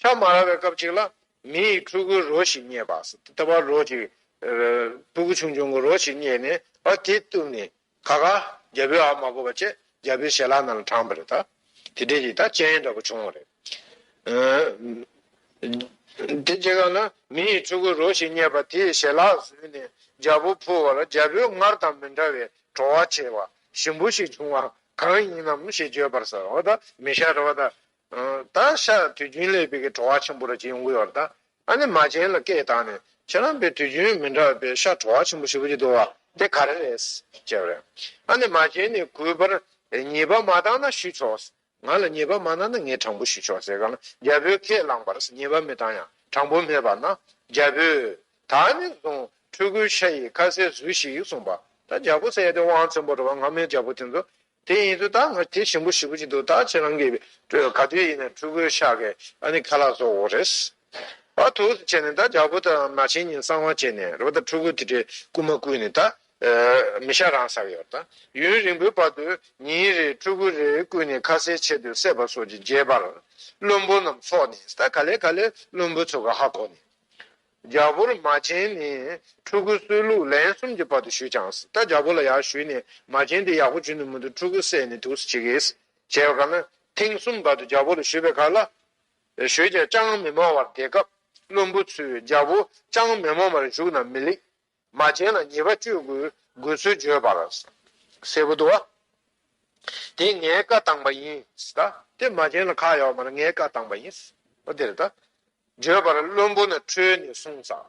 ཤ་མ་རག་པའི་སྐབས་ཅིག་ལ། མི་ཡི་ཕྲུ་གུའི་རོ་ཞིག་རྙེད་པ། ལྟ་བུ་རོ་ཅིག་ཕྲུ་གུ་ཆུང་ཆུང་གི་རོ་ཞིག་རྙེད་ནས། ཨ་དེ་གཏུབས་ནས་ཁ་ཁ་རྒྱལ་པོའི་ཨ་མ་གོ་བ་བྱས། རྒྱལ་པོའི་ཞལ་ལག་ནང་ལ་དྲངས་པ་རེད་ད། དེ་འདྲའི་ཅིག་ད་རྐྱེན་འདྲ་པོ་བྱུང་བ་རེད། དེ་རྗེས་ཀ་ན་མི་ཡི་ཕྲུ་གུ་རོ་ཞིག་རྙེད་པ་དེའི་ཞལ་ལག་ཟོས་ནས་རྒྱལ་པོ་ཕུལ་བར། རྒྱལ་པོས་སྔར་དང་མི་འདྲ་བའི་བྲོ་བ་ཆེ་བ་ཞིམ་པོ་ཞིག་བྱུང་བ་གང་ཡིན་ནམ་ཞེས་བརྗོད་པར་ཟེར། འོ་ད་མི་ཤ་རེད་པ་ད། ད་ཤ་དུས་རྒྱུན་སླེབས་པའི་གི་བྲོ་བ་ཆེན་པོ་ར་ཅིག་ཡོང་གི་ཡོད་རེད་ད། ཨ་ནི་མ་བྱན་ལ་སྐད་བཏང་ནས། ཁྱེད་རང་པའི་དུས་རྒྱུན་མི་འདྲ་བའི་ཤ་བྲོ་བ་ཆེན་པོ་ཞེ་པོ་ཅིག་འདུག་པ་དེ་ག་རེ་རེད་ཟེར་བ་རེད། ཨ་ནི་མ་བྱན་ནི་གུས་པར་ཉེས་པ་མ་བཏང་ན་ཞུས་ཆོག། ང་ལ་ཉེས་པ་མ་གནང་ན་ངས་དྲང་པོ་ཞུས་ཆོག་ཟེར་ག་ལ། རྒྱལ་པོས་ཁས་བླངས་པར་ཉེས་པ་མི་བཏང་ཡང་དྲང་པོ་སྨྲས་པ་ན། རྒྱལ་པོས་ད་ནས་བཟུང་ཕྲུ་གུའི་ཤ་ཡི་ཁ་ཟས་ཟོས་ཤིག་གསུངས་པ། ད་རྒྱལ་པོ་ཟེར་ཡ་དེ་དབང་ཆེན་པོ་རེད་པ། སྔ་མའི་རྒྱལ་པོ་དེ་ཚོ། དེ་ཡིན་དུས་ད་ང་དེ་ཞིམ་པོ་ཞེ་པོ་ཅིག་འདུག། ད་ཁྱེད་རང་གིས་ག་དུས་ཡིན་ན་ཕྲུ་གུའི་ཤ་གི་ཨ་ནི་ཁ་ལག་བཟོ་དགོས་རེད། ཨ་ཐུགས་སུ་བྱས་ནས་ད་རྒྱལ་པོ་དང་མ་བྱན་གཉིས་གསང་བ་བྱས་ནས་རེད་པ། ད་ཕྲུ་གུ་དེ་འདྲའི་རྐུ་མ་རྐུས་ནས་ད་མི་ཤ་རང་ཟ་གི་ཡོད་ད། ཡུན་རིང་པོའི་བར་དུ་ཉིན་རེ་ཕྲུ་གུ་རེ་རྐུས་ནས་ཁ་ཟས་ཆེད་དུ་བསད་པ་སོགས་ཀྱི་རྒྱས་པར་བློན་པོ་རྣམས་འཚོགས་ནས། ད་ག་ལེ་ག་ལེ་བློན་པོ་ཚོ་གི་ཧ་གོ་ནས། རྒྱལ་པོར་མ་བྱན་ནི་ཕྲུ་གུ་གསོད་ལུགས་ལན་གསུམ་གྱི་བར་དུ་ཞུས་ཀྱང་། ད་རྒྱལ་པོ་ལ་ཡར་ཞུས་ནས་མ་བྱན་དེ་ཡག་པོ་བྱུང་ནས་མི་འདུག། ཕྲུ་གུ་བསད་ནས་འདུག་སེ་བྱེད་ཀྱི་བྱས་པ་ག་ན། ཐེངས་གསུམ་བར་དུ་རྒྱལ་པོ་ལ་ཞུས་པའི་ཁ་ལ། ཞུས་ཀྱང་ཅང་མི་སྨྲ་བར་བསྡད་སྐབས། བློན་པོ་ཚོས་རྒྱལ་པོ་ཅང་མི་སྨྲ་བར་བཞུགས་ན་མི་ལེགས། མ་བྱན་ལ་ཉེས་པ་གཅོད་དགོས་དགོས་ཚུལ་བརྗོད་པར་གསལ་པོ་འདུག་པ། དེ་ངས་བཀའ་བཏང་པ་ཡིན་ཟེར། ད་དེ་མ་བྱན་ལ་ཁག་ཡོད་མ་རེད། ངས་བཀའ་བཏང་པ་ཡིན་ཟེར། འོ་དེ་རེད་ད། བརྗོད་པར་བློན་པོ་ནི་ཁྲོས་ནས་གསུངས་ས།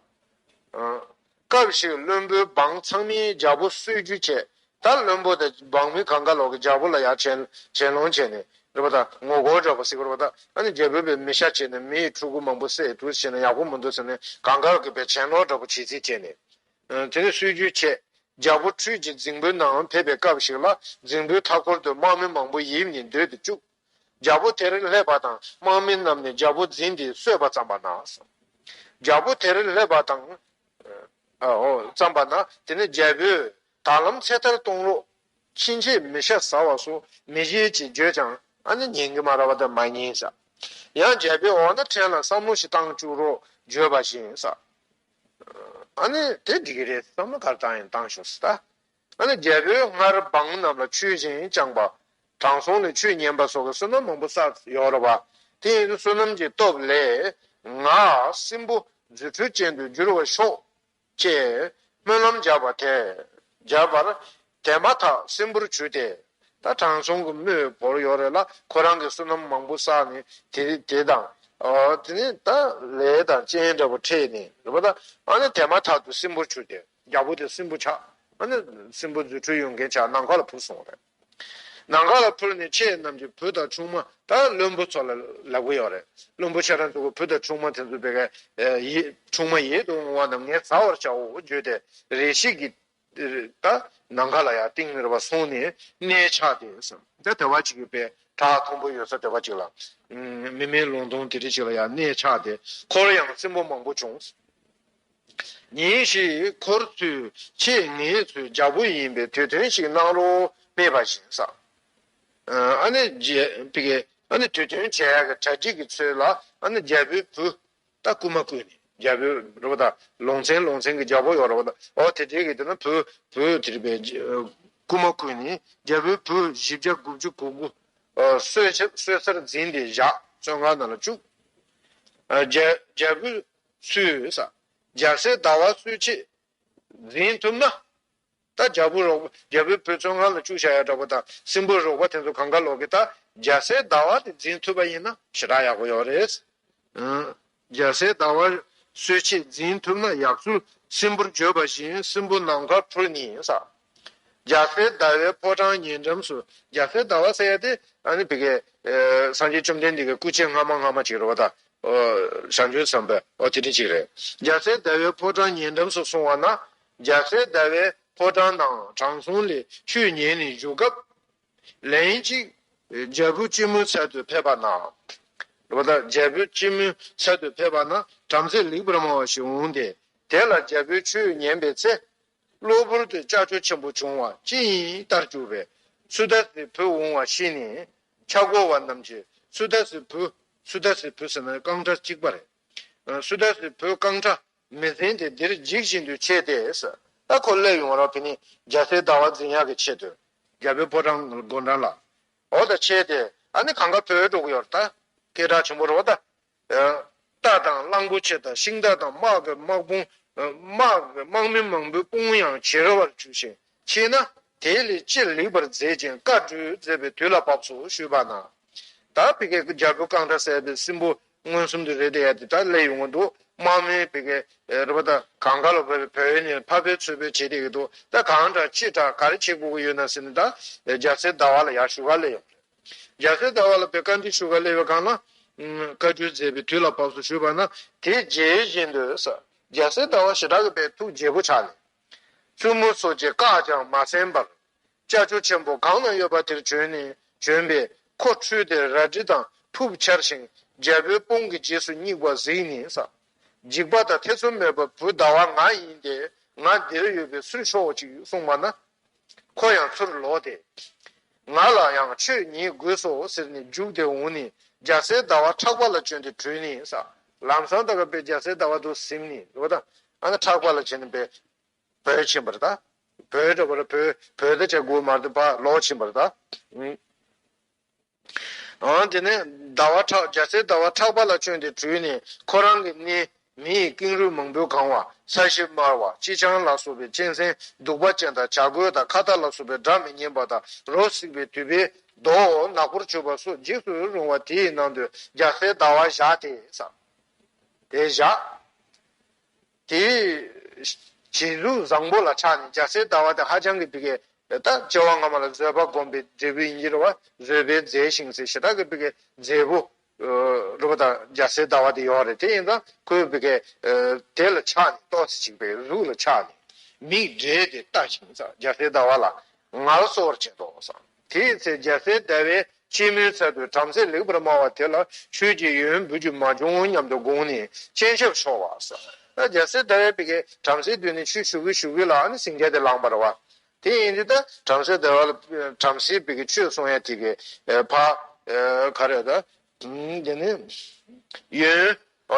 ཨ། སྐབས་ཤིག་བློན་པོའི་འབངས་ཚང་མས་རྒྱལ་པོ་གསོད་རྒྱུ་བྱས། ད་བློན་པོ་དང་འབངས་མི་གང་ག་ལོག་གིས་རྒྱལ་པོ་ལ་ཡར་གྱེན་གྱེན་ལོང་བྱས་ནས་རེད་པ། ད་ངོ་རྒོལ་འདྲ་པོ་ཟེར་གི་རེད་པ། ད་ཨ་ནི་རྒྱལ་པོས་པའི་མི་ཤ་བྱས་ནས་མི་ཡི་ཕྲུ་གུ་མང་པོ་བསད་འདུག་བྱས་ན་ཡག་པོ་མི་འདུག་ཟེར་ནས་གང་ག་གིས་པའི་གྱེན་ལོག་འདྲ་པོ་བྱེད་རྩིས་བྱས་ནས། ཨ། དེ་ནས་གསོད་རྒྱུ་བྱས། རྒྱལ་པོ་ཁྲུས་ཀྱི་རྫིང་བུའི་ནང་ཕེབས་པའི་སྐབས་ཤིག་ལ། རྫིང་བུའི་མཐའ་འཁོར་དུ་དམག་མི་མང་པོ་ཡིབ་ནས་སྡོད་དུ་བཅུག། རྒྱལ་པོ་དེར་སླེབས་པ་དང་། དམག་མི་རྣམས་ནས་རྒྱལ་པོ་འཛིན་ཏེ་གསོད་པར་བརྩམས་པ་ན། རྒྱལ་པོ་དེར་སླེབས་པ་དང་། ཨ། འོ་བརྩམས་པ་ན། དེ་ནས་རྒྱལ་པོས་ད་ལམ་ཚེ་ཐར་གཏོང་རོགས། ཕྱིན་ཆད་མི་ཤ་ཟ་བ་སོགས་མི་བྱེད་ཅེས་བརྗོད་ཀྱང་། ཨ་ནི་ཉན་གྱི་མ་རེད་པ། ད་མ་ཉན་ཟེར། ཡང་རྒྱལ་པོས་འོ་ན་ཕྲན་ལ་བསམ་བློ་ཞིག་བཏང་བཅུག་རོགས་བརྗོད་པ་བཞིན་ཟེར། ཨ་ནི་དེ་འགྲིག་གི་རེད། བསམ་བློ་ག་རེ་བཏང་ཡིན་བཏང་ཤོག་ཟེར་ད། ཨ་ནི་རྒྱལ་པོས་སྔར་འབངས་རྣམས་ལ་ཆོས་བཞིན་བསྐྱངས་པ། དྲང་སྲོང་ལས་ཆོས་ཉན་པ་སོགས་ཀྱི་བསོད་ནམས་མང་པོ་བསགས་ཡོད་རེད་པ། དེ་ཡིན་དུས་བསོད་ནམས་ཀྱི་སྟོབས་ལས། ང་སྲིན་པོ་རྫུ་འཕྲུལ་ཅན་དུ་འགྱུར་བར་ཤོག། ཅེས་སྨོན་ལམ་བརྒྱབ་པ་དེ། བརྒྱབ་པར་དེ་མ་ཐག་སྲིན་པོར་གྱུར་ཏེ། ད་དྲང་སྲོང་གི་དམོད་བོར་ཡོད་རེད་ལ། ཁོ་རང་གིས་བསོད་ནམས་མང་པོ་བསགས་ནས་དེ་དེ་དང་། ཨོ་དེ་ནས་ད་ལས་དང་རྐྱེན་འདྲ་པོ་འཕྲད་ནས་རེད་པ། ད་ཨ་ནི་དེ་མ་ཐག་ཏུ་སྲིན་པོར་གྱུར་ཏེ། རྒྱལ་པོ་དེ་སྲིན་པོ་ཆགས། ཨ་ནི་སྲིན་པོ་རྫུ་འཕྲུལ་ཡོད་མཁན་ཆགས། ནམ་མཁའ་ལ་འཕུར་སོང་བ་རེད། ནམ་མཁའ་ལ་འཕུར་ནས་ཁྱེད་རྣམས་ཀྱི་བུ་དང་ཆུང་མ། ད་བློན་པོ་ཚོ་ལ་ལབ་ཀྱི་ཡོད་རེད། བློན་པོ་ཁྱེད་རང་ཚོ་གི་བུ་དང་ཆུང་མ་དེ་ཚོ་བེ་ག་ཡིད་ཆུང་མ་ཡིད་དུ་འོང་བ་རྣམས་ངས་ཟ་བར་བྱའོ་བརྗོད་དེ། རེ་ཞིག་གིས་ད་ནམ་མཁའ་ལ་ཡར་བཏིང་ནས་རེད་པ། སོང་ནས་གནས་ཆགས་ཏེ་ཟེར། ད་དེ་བ་ཅིག་གི་པའི་བྲག་མཐོན་པོ་ཡོད་ས་དེ་བ་ཅིག་ལ། མི་མེད་ལུང་སྟོང་དེ་འདྲ་ཅིག་ལ་ཡར་གནས་ཆགས་ཏེ། འཁོར་ཡང་སྲིན་པོ་མང་པོ་བྱུང་། ཉིན་ཞིག་འཁོར་ཚོས་ཁྱེད་ངེད་ཚོའི་རྒྱལ་པོ་ཡིན་པས་དུས་སྟོན་ཞིག་གནང་རོགས་སྨྲས་པ་བཞིན་ཟེར། ཨ་ནི་རྒྱལ་པོ་གིས་ཨ་ནི་དུས་སྟོན་བྱེད་ཡག་གི་གྲ་སྒྲིག་གི་ཚུལ་ལ། ཨ་ནི་རྒྱལ་པོའི་བུ་ད་རྐུ་མ་རྐུས་ནས། རྒྱལ་པོའི་རེད་པ། ད་ལུང་ཚན་ལུང་ཚན་གྱི་རྒྱལ་པོ་ཡོད་རེད་པ། ད་ཨོ་དེ་འདྲའི་གི་དེ་ན་བུ་བུ་དེ་རེད་པས། རྐུ་མ་རྐུས་ནས་རྒྱལ་པོའི་བུ་བཞི་བརྒྱ་དགུ་བཅུ་གོ་དགུ་གསོད་ཆ་གསོད་སར་འཛིན་ཏེ་བཞག་བཙོན་ཁང་ནང་ལ་བཅུག། རྒྱལ་རྒྱལ་པོའི་ཚུལ་ཟེར། རྒྱལ་སྲས་ཟླ་བ་གསོད་ཆེད་འཛིན་ཐུབ་ན། ད་རྒྱལ་པོ་རོགས་རྒྱལ་པོའི་བུ་བཙོན་ཁང་ལ་བཅུག་བཞག་ཡ་འདྲ་པོ་དང་། སྲིན་པོ་རོགས་པ་དེ་ཚོ་གང་ག་ལོག་གི་ད་རྒྱལ་སྲས་ཟླ་བ་དེ་འཛིན་ཐུབ་པ་ཡིན་ན་ཞེ་དྲག་ཡག་པོ་ཡོད་རེད། ཨང་། རྒྱལ་སྲས་ཟླ་བ་གསོད་ཆེད་འཛིན་ཐུབ་ན་ཡག་ཚུལ་སྲིན་པོར་བརྗོད་པ་བཞིན་སྲིན་པོ་ནམ་མཁར་འཕུར་ནས་ཟེར། རྒྱལ་སྲས་ཟླ་བའི་ཕོ་བྲང་ཉེ་འགྲམ་དུ། རྒྱལ་སྲས་ཟླ་བ་ཟེར་ཡ་དེ་ཨ་ནི་བི་གའི་སངས་རྒྱས་བཅོམ་ལྡན་འདས་ཀྱི་སྐུ་མཆེད་སྔ་མ་སྔ་མ་ཅིག་རེད་པ་ད། ཨོ། བྱང་ཆུབ་སེམས་དཔའ། ཨོ་དེ་འདྲ་ཅིག་རེད། རྒྱལ་སྲས་ཟླ་བའི་ཕོ་བྲང་ཉེ་འགྲམ་དུ་སོང་བ་ན། རྒྱལ་སྲས་ཟླ་བའི་ཕོ་བྲང་ནང་དྲང་སྲོང་ལས་ཆོས་ཉན་ནས་བཞུགས་སྐབས། ལན་གཅིག་རྒྱལ་པོ་སྐྱིད་མོའི་ཚལ་དུ་ཕེབས་པ་ན། རེད་པ་ད། རྒྱལ་པོ་སྐྱིད་མོའི་ཚལ་དུ་ཕེབས་པ་ན། བྲམ་ཟེ་ལེགས་པར་སྨྲ་བ་ཞིག་འོངས་ཏེ། དེ་ལ་རྒྱལ་པོས་ཆོས་ཉན་པའི་ཚེ། གློ་བུར་དུ་ཅ་ཅོ་ཆེན་པོ་བྱུང་བ་ཅི་ཡིན་ལྟར་གྱུར་པས། སུ་དཱ་སིའི་བུ་འོང་བ་ཤེས་ནས་ཆ་བགོ་བ་རྣམས་ཀྱིས་སུ་དཱ་སིའི་བུ། སུ་དཱ་སིའི་བུ་ཟེར་ན་རྐང་ཁྲ་གཅིག་པ་རེད། སུ་དཱ་སིའི་བུ་རྐང་ཁྲ་མི་འཛིན་ཏེ་འདིར་འཇིགས་བཞིན་དུ་ཆས་ཏེ་ཟེར། ད་ཁོ་སླེབས་ཡོང་བ་ར་དེ་ནི་རྒྱལ་སྲས་ཟླ་བ་འཛིན་ཡག་གི་ཆེད་དུ། རྒྱལ་པོའི་ཕོ་བྲང་སྒོ་འགྲམ་ལ། འོ་ད་ཆས་ཏེ་ཨ་ནི་གང་ག་བྲོས་འགྲོ་གི་ཡོད་རེད་ད། སྐད་གྲགས་ཆེན་པོ་རེད་བ་ད། རྟ་དང་གླང་པོ་ཆེ་དང་ཤིང་རྟ་དང་དམག་གི་དམག་དཔུང་། དམག་གི་དམག་མི་མང་པོའི་དཔུང་ཡང་བྱེ་ར་བར་གྱུར་ཞིང་མཆིས་ན། དེ་ལས་ཅི་ལེགས་པར་མཛད་ཅིང་བཀའ་སྒྲུབ་མཛད་པའི་དུས་ལ་བབས་སོ་ཞུས་པ་ན། ད་བི་ཀའི་རྒྱལ་པོ་རྐང་ཁྲ་ཟེར་བའི་སྲིན་པོ་མངོན་སུམ་དུ་རེད་དེ་ཡ་དེ་ད་སླེབས་ཡོང་གི་འདུག་དམག་མི་བི་ཀའི་རེད་པ་ད་གང་ག་ལ་བོད་བོད་ནས་ཕ་བོད་ཚུར་བོད་བྱེད་བསྡད་ཀྱི་འདུག་ད་གང་དྲག་ཅི་དྲག་ག་རེ་བྱེད་དགོས་ཀྱི་ཡོད་ན་ཟེར་ནས་ད་རྒྱལ་སྲས་ཟླ་བ་ལ་ཡར་ཞུ་ག་སླེབས་ཡོང་། རྒྱལ་སྲས་ཟླ་བ་ལ་བོད་བཀའ་འདྲི་ཞུ་ག་སླེབས་པའི་སྒང་ལ། བཀའ་སྒྲུབ་མཛད་པའི་དུས་ལ་བབས་སོ་ཞུས་པ་ན་དེ་རྗེས་བཞིན་དུ་ས། རྒྱལ་སྲས་ཟླ་བ་ཞེ་དྲག་གི་བའི་ཐུགས་དགྱེས་པོ་ཆགས་ནས། བཙུན་མོ་སོགས་ཀྱིས་བཀག་ཀྱང་མ་གསན་པར། ཅ་ཅོ་ཆེན་པོ་གང་ན་ཡོད་པ་དེར་བྱོན་ནས་བྱོན་པས་ཁོ་ཁྲུས་ཏེ་རལ་གྲི་དང་ཕུབ་འཕྱར་ཞིང་རྒྱལ་པོའི་དཔུང་གི་རྗེས་སུ་སྙེགས་པ་གཟིགས་ནས་ས། འཇིགས་པ་དང་ཐེ་ཚོམ་མེད་པར་བུ་ཟླ་བ་ང་ཡིན་ཏེ་ང་འདིར་ཡོད་པས་ཚུར་ཤོག་ཅིག་གསུངས་པ་ན། ཁོ་ཡང་ཚུར་ལོག་སྟེ། ང་ལ་ཡང་ཆོས་ཉན་དགོས་སོ་ཟེར་ནས་རྒྱུགས་ཏེ་འོངས་ནས་རྒྱལ་སྲས་ཟླ་བ་ཕྲག་པ་ལ་བྱོན་ཏེ་བྲོས་ནས་ས། ལམ་སང་ད་ག་པའི་རྒྱལ་སྲས་ཟླ་བ་དུ་ཟིན་ནས་རེད་པ་ད། ཨ་ན་ཕྲག་པ་ལ་བྱོན་ནས་པའི་བོད་ཕྱིན་པར་ད། བོད་འགྲོ་བར་བོད་བོད་ད་བྱ་དགོས་མ་རེད་པ་ལོག་ཕྱིན་པར་ད། ཨང་དེ་ནས་ཟླ་བ་ཕྲག་རྒྱལ་སྲས་ཟླ་བ་ཕྲག་པ་ལ་བྱོན་ཏེ་བྲོས་ནས་ཁོ་རང་གི་གནས་མི་ཡི་ཀེང་རུས་མང་པོས་གང་བ་ས་གཞི་དམར་བ་ཅི་ཆང་ལ་སོགས་པའི་གཅན་གཟན་གདུག་པ་ཅན་དང་བྱ་རྒོད་དང་ཁྭ་ཏ་ལ་སོགས་པའི་སྒྲ་མི་སྙན་པ་དང་རོ་བསྲེགས་པའི་དུད་པའི་མདོག་ནག་པོར་གྱུར་པ་སོགས་འཇིགས་སུ་རུང་བ་དེའི་ནང་དུ་རྒྱལ་སྲས་ཟླ་བ་བཞག་སྟེ་ས། དེ་བཞག་དེའི་བྱད་གཟུགས་བཟང་པོ་ལ་ཆགས་ནས་རྒྱལ་སྲས་ཟླ་བ་དེ་ཧ་ཅང་གི་བི་ཀའི་ད་སྐྱེ་བ་སྔ་མ་ལ་བཟོད་པ་སྒོམ་པའི་འབྲས་བུ་ཡིན་གྱི་རེད་བ། བཟོད་པའི་མཛེས་ཤིང་ཟེར་ཞེ་དྲག་གི་བི་ཀའི་མཛེས་པོ་རུ་བ་དང་རྒྱལ་སྲས་ཟླ་བ་དེ་ཡོད་རེད། དེ་ཡིན་ཙང་ཁོའི་བི་ཀའི་དེ་ལ་ཆགས་ནས་ཏོག་ཙམ་ཅིག་པའི་གཟུགས་ལ་ཆགས་ནས་མིག་བགྲད་དེ་ལྟ་ཞིང་ས་རྒྱལ་སྲས་ཟླ་བ་ལ་ངལ་གསོ་བར་བྱེད་དོ་ས། དེའི་ཚེ་རྒྱལ་སྲས་ཟླ་བས་སྐྱེད་མོས་ཚལ་དུ་བྲམ་ཟེ་ལེགས་པར་སྨྲ་བ་དེ་ལ་ཆོས་ཀྱི་ཡོན་འབུལ་རྒྱུ་མ་བྱུང་སྙམ་དུ་དགོངས་ནས་སྤྱན་ཆབ་ཤོར་བ་ས། ད་རྒྱལ་སྲས་ཟླ་བའི་བི་ཀའི་བྲམ་ཟེ་དེ་ནི་ཆོས་ཞུ་གི་ཞུ་གི་ལ་ཨ་ནི་སེང་གེ་དེ་ལངས་པ་རེད་བ། དེ་ཡིན་དུས་ད་བྲམ་ཟེ་ཟླ་བ་ལ་བྲམ་ཟེ་བི་ཀའི་ཆོས་གསུང་ཡ་དེ་གི་ཕ་ག་རེ་ད་དེ་ནི་ཡོན་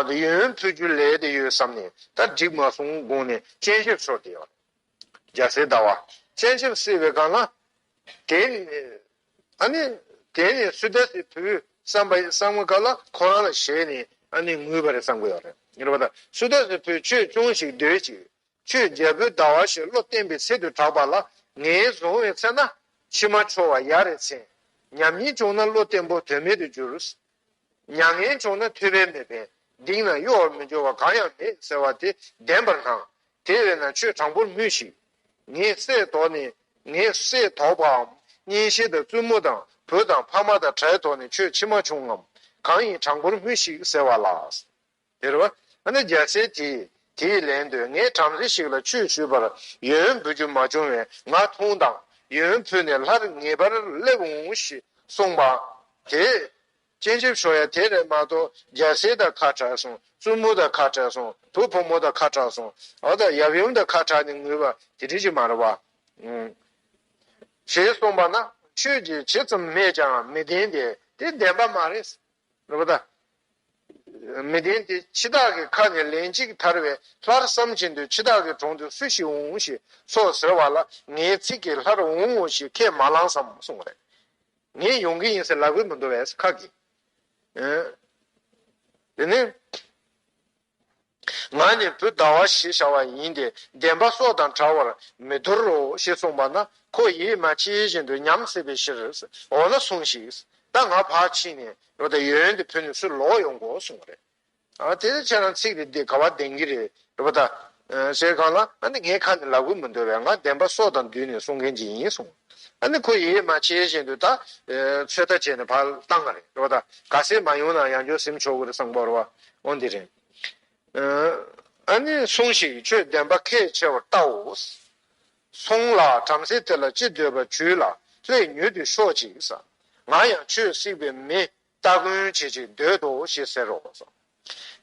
ཡོན་ཕུལ་རྒྱུ་ལས་དེ་ཡོད་བསམ་ནས་ད་འགྲིག་མ་སོང་དགོངས་ནས་སྤྱན་ཆབ་ཤོར་དེ་ཡོད། རྒྱལ་སྲས་ཟླ་བ། སྤྱན་ཆབ་བསིལ་བའི་སྒང་ལ། དེ་ནི། ཨ་ནི། དེ་ནི་སུ་དཱ་སིའི་བུས་བསམ་པ་བསམ་པའི་སྐབས་ལ་ཁོ་རང་ལ་ཞེད་ནས་ཨ་ནི་ངུས་པ་རེད་བསམ་གི་ཡོད་རེད། ངེས་པ་དང་སུ་དཱ་སིའི་བུས་ཆོས་ཅུང་ཞིག་སྡོད་ཅིག་ཁྱོད་རྒྱལ་པོའི་ཟླ་བ་ཞེས་བློ་བརྟན་པའི་ཚལ་དུ་གྲགས་པ་ལ་ངས་བཟུང་བའི་ཚེ་ན་མཆི་མ་འཆོར་བ་ཡ་རེ་མཚན། ཉམས་ཉེས་བྱུང་ན་བློ་བརྟན་པོ་དོན་མེད་དུ་འགྱུར། མྱ་ངན་བྱུང་ན་ཐོས་པས་མི་ཕན། སྡིག་ན་གཡོ་བར་མི་འགྱུར་བ་གང་ཡང་མེད་ཟེར་བ་དེ་བདེན་པར་སྣང་། དེ་བས་ན་ཁྱོད་དྲང་པོར་སྨྲོས་ཤིག་ངས་གསེར་དོགས་ནས་ངས་གསེར་དོགས་པའམ་གཉེན་བཤེས་དང་བཙུན་མོ་དང་བུ་དང་ཕ་མ་དང་བྲལ་དོགས་ནས་ཁྱོད་མཆི་མ་ཕྱུང་ངམ། གང་ཡིན་དྲང་པོར་སྨྲོས་ཤིག་ཟེར་བ་ལ། དེ་རུ་ཨ་ནི་རྒྱལ་སྲས་དེས་དེའི་ལན་དུ་ངས་བྲམ་ཟེ་ཞིག་ལ་ཆོས་ཞུས་པར་ཡོན་འབུལ་རྒྱུ་མ་བྱུང་བས་ང་འཐུང་དང་ཡོན་ཕུལ་ནས་སླར་ངེས་པར་སླེབས་འོང་ཞེས་གསུངས་པ། དེ་སྤྱན་ཆབ་ཤོར་ཡ་དེ་རེད་མ་གཏོགས་རྒྱལ་སྲས་དང་ཁ་བྲལ་སོང་བཙུན་མོ་དང་ཁ་བྲལ་སོང་བུ་བུ་མོ་དང་ཁ་བྲལ་སོང་འོ་ད་ཡབ་ཡུམ་དང་ཁ་བྲལ་ནས་ངུས་པ་དེ་འདྲ་ཅིག་མ་རེད་བ། ཞེས་གསུངས་པ་ན་ཆོས་ཀྱི་ཇི་ཙམ་སྨྲས་ཀྱང་མི་བདེན་ཏེ་དེ་བདེན་པ་མ་རེད། རེད་པ་ད། མི་བདེན་ཏེ་འཆི་བདག་གི་ཁ་ནས་ལན་གཅིག་ཐར་བས་སླར་བསམ་བཞིན་དུ་འཆི་བདག་གི་དྲུང་དུ་སུ་ཞིག་འོང་ཞེས་སོགས་ཟེར་བ་ལ་ངའི་ཚིག་གིས་སླར་འོང་ངོ་ཞེས་ཁས་མ་བླངས་སམ་གསུངས་པ་རེད། ངས་ཡོང་གི་ཡིན་ཟེར་ལབ་གི་མི་འདུག་བས་ཁ་གིས། དེ་ནས། ང་ནི་བུ་ཟླ་བ་ཞེས་བྱ་བ་ཡིན་ཏེ་བདེན་པ་སྲོག་དང་བྲལ་བར་མི་འདོར་རོ་ཞེས་གསུངས་པ་ན་ཁོ་ཡིད་མ་ཆེས་བཞིན་དུ་ཉམས་སད་པའི་ཕྱིར། འོ་ན་སོང་ཞིག་ད་ང་ཕར་ཕྱིན་ནས་རོ་ད་ཡོན་དེ་ཕུལ་ནས་སུ་ལོག་ཡོང་དགོས་གསུངས་པ་རེད། ཨ་དེ་ཚོ་ཁྱེད་རང་ཚིག་དེ་འདི་ག་བ་བདེན་གི་རེད་རོ་ད། ཟེར་གང་ལ་ཨ་ནི་ངའི་ཁ་ནས་ལབ་གི་མི་འདུག་བས་ང་བདེན་པ་སྲོག་དང་བསྡུས་ནས་གསུང་མཁན་ཅིག་ཡིན་གསུངས། ཨ་ནི་ཁོ་ཡིད་མ་ཆེས་བཞིན་དུ་ད། ཚོད་ལྟ་བྱས་ནས་ཕར་བཏང་ག་རེད་རོ་ད་ག་ཚད་མ་ཡོང་ན་ཡང་བསྐྱར་སེམས་ཆོག་གི་རེད་བསམ་གི་རེད་བ། འོ་འདི་རེད། ཨ་ནི་སོང་ཞིག་ཁྱོད་བདེན་པ་ཁས་འཆེ་བར་ལྟའོ། སོང་ལ་བྲམ་ཟེ་དེ་ལ་ཅི་འདོད་པ་ཇུས་ལ་སླེ་མྱུར་དུ་ཤོག་ཅིག་ས། ང་ཡང་ཆོས་སྲིད་པའི་མི་སྟ་གོན་བྱེད་ཅིག་འདོད་དོ་ཞེས་ཟེར་རོ།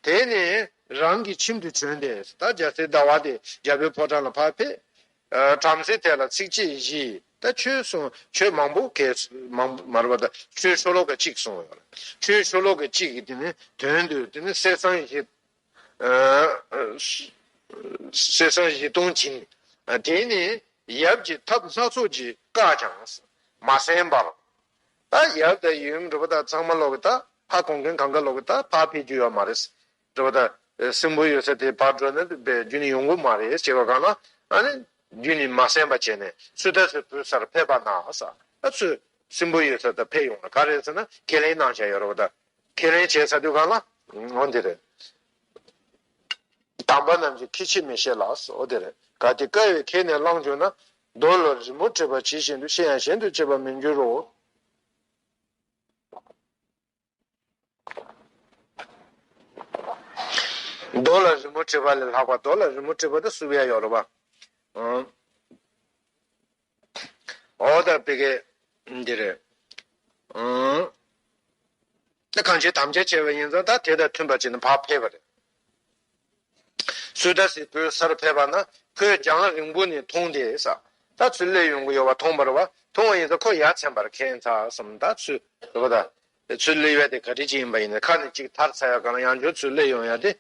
དེ་ནི། རང་གི་ཁྱིམ་དུ་བྱོན་ཏེ། ད་རྒྱལ་སྲས་ཟླ་བ་དེ་རྒྱལ་པོའི་ཕོ་བྲང་ལ་ཕར་ཕེབས། ཨ། བྲམ་ཟེ་དེ་ལ་ཚིགས་བཅད་བཞི། ད་ཆོས་གསུངས། ཆོས་མང་པོ་གས་མང་པོ་མ་རེད་པ། ད་ཆོས་ཤོ་ལོ་ཀ་གཅིག་གསུངས་ཡོད་རེད། ཆོས་ཤོ་ལོ་ཀ་གཅིག་གི་དེ་ནི་དོན་དུ་དེ་ནི་གསེར་སྲང་བཞི། ཨ། གསེར་སྲང་བཞི་སྟོང་བྱིན། ཨ། དེ་ནི་ཡབ་ཀྱི་ཐབས་སྣ་ཚོགས་ཀྱིས་བཀག་ཀྱང་མ་གསན་པར། ད་ཡབ་དང་ཡུམ་འགྲོ་བ་དང་ཚང་མ་ལོག་གི་ད་ཕ་གོང་མཁན་གང་ག་ལོག་གི་ད་ཕ་ཕེབས་རྒྱུ་ཡོད་མ་རེད། འགྲོ་བ་དང་སྲིན་པོ་ཡོད་ས་དེ་ཕར་འགྲོ་ན་རྒྱུན་ནས་ཡོང་གི་མ་རེད་ཅེས་པ་གང་ལ། ཨ་ནི་རྒྱུན་ནས་མ་གསན་པ་བྱས་ནས་སུ་ད་སུ་བོད་སར་ཕེབས་པ་ན་ས། ད་ཚུར་སྲིན་པོ་ཡོད་ས་ད་ཕེབས་ཡོང་ལ་ག་རེ་ཟེར་ན་ཁས་ལེན་གནང་བྱས་ཡོད་རེད་བ། ད་ཁས་ལེན་བྱས་ཚར་དུས་གང་ལ་འོ་འདི་རེད། དམ་པ་རྣམས་ཀྱི་ཁྱད་ཆོས་མི་ཤེས་ལ་སོ། འོ་དེ་རེད། གལ་ཏེ་བཀའ་ཡི་ཁས་ནི་བླངས་གྱུར་ན། རྡོ་ལ་རི་མོ་བྲིས་པ་ཇི་བཞིན་དུ། ཤེས་ཡང་གཞན་དུ་བྱེད་པར་མི་འགྱུར་རོ། རྡོ་ལ་རི་མོ་བྲིས་པ་ལས་ལྷག་པ། རྡོ་ལ་རི་མོ་བྲིས་པ་དེ་སུབ་ཡ་ཡོད་རེད་པ། ཨང་། འོ་ད་བི་གེ་འདི་རེད། ཨང་། ད་གང་ཅི་དམ་བཅའ་བྱས་པ་ཡིན་ཙང་ད་དེ་དང་མཐུན་པ་བྱས་ནས་ཕར་ཕེབས་པ་རེད། སུ་ད་སི་བོད་སར་ཕེབས་པ་ན་ཁོས་རྒྱང་རིང་པོ་ནས་མཐོང་སྟེ་ས། ད་ཚུར་སླེབས་ཡོང་གི་ཡོད་པ་མཐོང་བ་རེད་པ། མཐོང་བ་ཡིན་ཙང་ཁོ་ཡ་མཚན་པར་ཁས་ཚར་སོང་། ད་ཚུར་རེད་པ། ད་ཚུར་སླེབས་ཡ་དེ་ག་འདྲ་ཅིག་ཡིན་པ་ཡིན་ན། ཁ་ནས་ཅིག་ཐར་ཚར་ཡ་གང་ལ་ཡང་བསྐྱར་ཚུར་སླེབས་ཡོང་ཡ་དེ།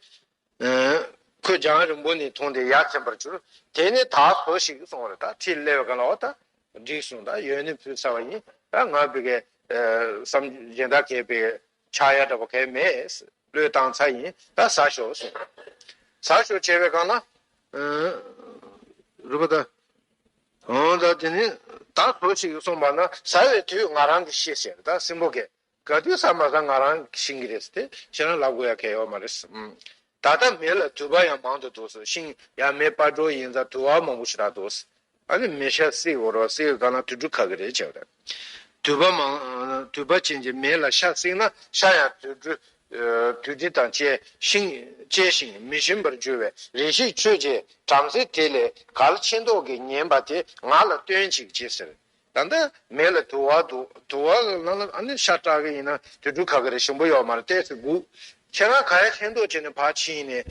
ཨ། ཁོས་རྒྱང་རིང་པོ་ནས་མཐོང་སྟེ་ཡ་མཚན་པར་གྱུར། དེ་ནས་ད་གཟོད་ཞིག་གསུངས་པ་རེད། ད་ཁྲིད་སླེབས་པའི་སྒང་ལ་འོ་ད་འགྲིག་སོང་། ད་ཡོན་ནི་ཕུལ་ཚར་བ་ཡིན། ད་ང་བི་གེ་བསམ་གཞན་དག་གས་པའི་ཆགས་ཡ་འདྲ་པོ་གས་མེད། བློས་བཏང་ཚར་ཡིན། ད་ཟ་ཤོག་གསུངས། ཟ་ཤོག་བྱས་པའི་སྒང་ལ། ཨ། རུ་བ་ད། འོ་ད་དེ་ནི་ད་གཟོད་ཞིག་གསུངས་པ་ན་ཟ་བའི་དུས་ང་རང་གིས་ཤེས་ཟེར། ད་སྲིན་པོ་གས། ག་དུས་ཟ་མ་ཟ་ང་རང་ཤེས་ཀྱི་རེད་ཟེར་ཏེ་ཁྱེད་རང་ལབ་དགོས་ཡ་གལ་ཡོད་མ་རེད། ཨུམ། ད་ལྟ་མེ་ལ་དུད་པ་ཡང་མང་དུ་འདུག་ཟེར། ཤིང་ཡང་མེ་སྤར་འགྲོ་ཡིན་ཙང་དུད་པ་མང་པོ་ཞིག་རག་འདུག་ཟེར། ཨ་ནི་མེ་ཤ་བསྲེགས་འོ་རོ་བསྲེགས་གང་ལ་དུད་འགྲོ་ཁ་གི་རེད་བྱས་པ་རེད། དུད་པ་མང་དུད་པ་ཅན་གྱི་མེ་ལ་ཤ་བསྲེགས་ན་ཤ་ཡང་དུད་འགྲོ་དུད་འགྲོ་དང་བཅས་ཤིང་བཅས་ཤིང་མི་ཞིམ་པར་འགྱུར་བས། རེ་ཞིག་ཁྱོད་ཀྱིས་བྲམ་ཟེ་དེ་ལས་གལ་ཆེ་མདོག་གིས་ཉན་པ་དེ་ང་ལ་སྟོན་ཅིག་ཅེས་ཟེར། ད་ལྟ་མེ་ལ་དུད་པ་འདུག་དུད་པ་ལ་ལ་ཨ་ནི་ཤ་སྐྲག་གི་ཡིན་ན་དུད་འགྲོ་ཁ་གི་རེད། ཞིམ་པོ་ཡོད་མ་རེད། ཏོག་ཙམ་སྒུག་ཁྱེད་རང་ག་ཡ་ཆེ་མདོག་བྱས་ནས་ཕར་ཕྱིན་ནས།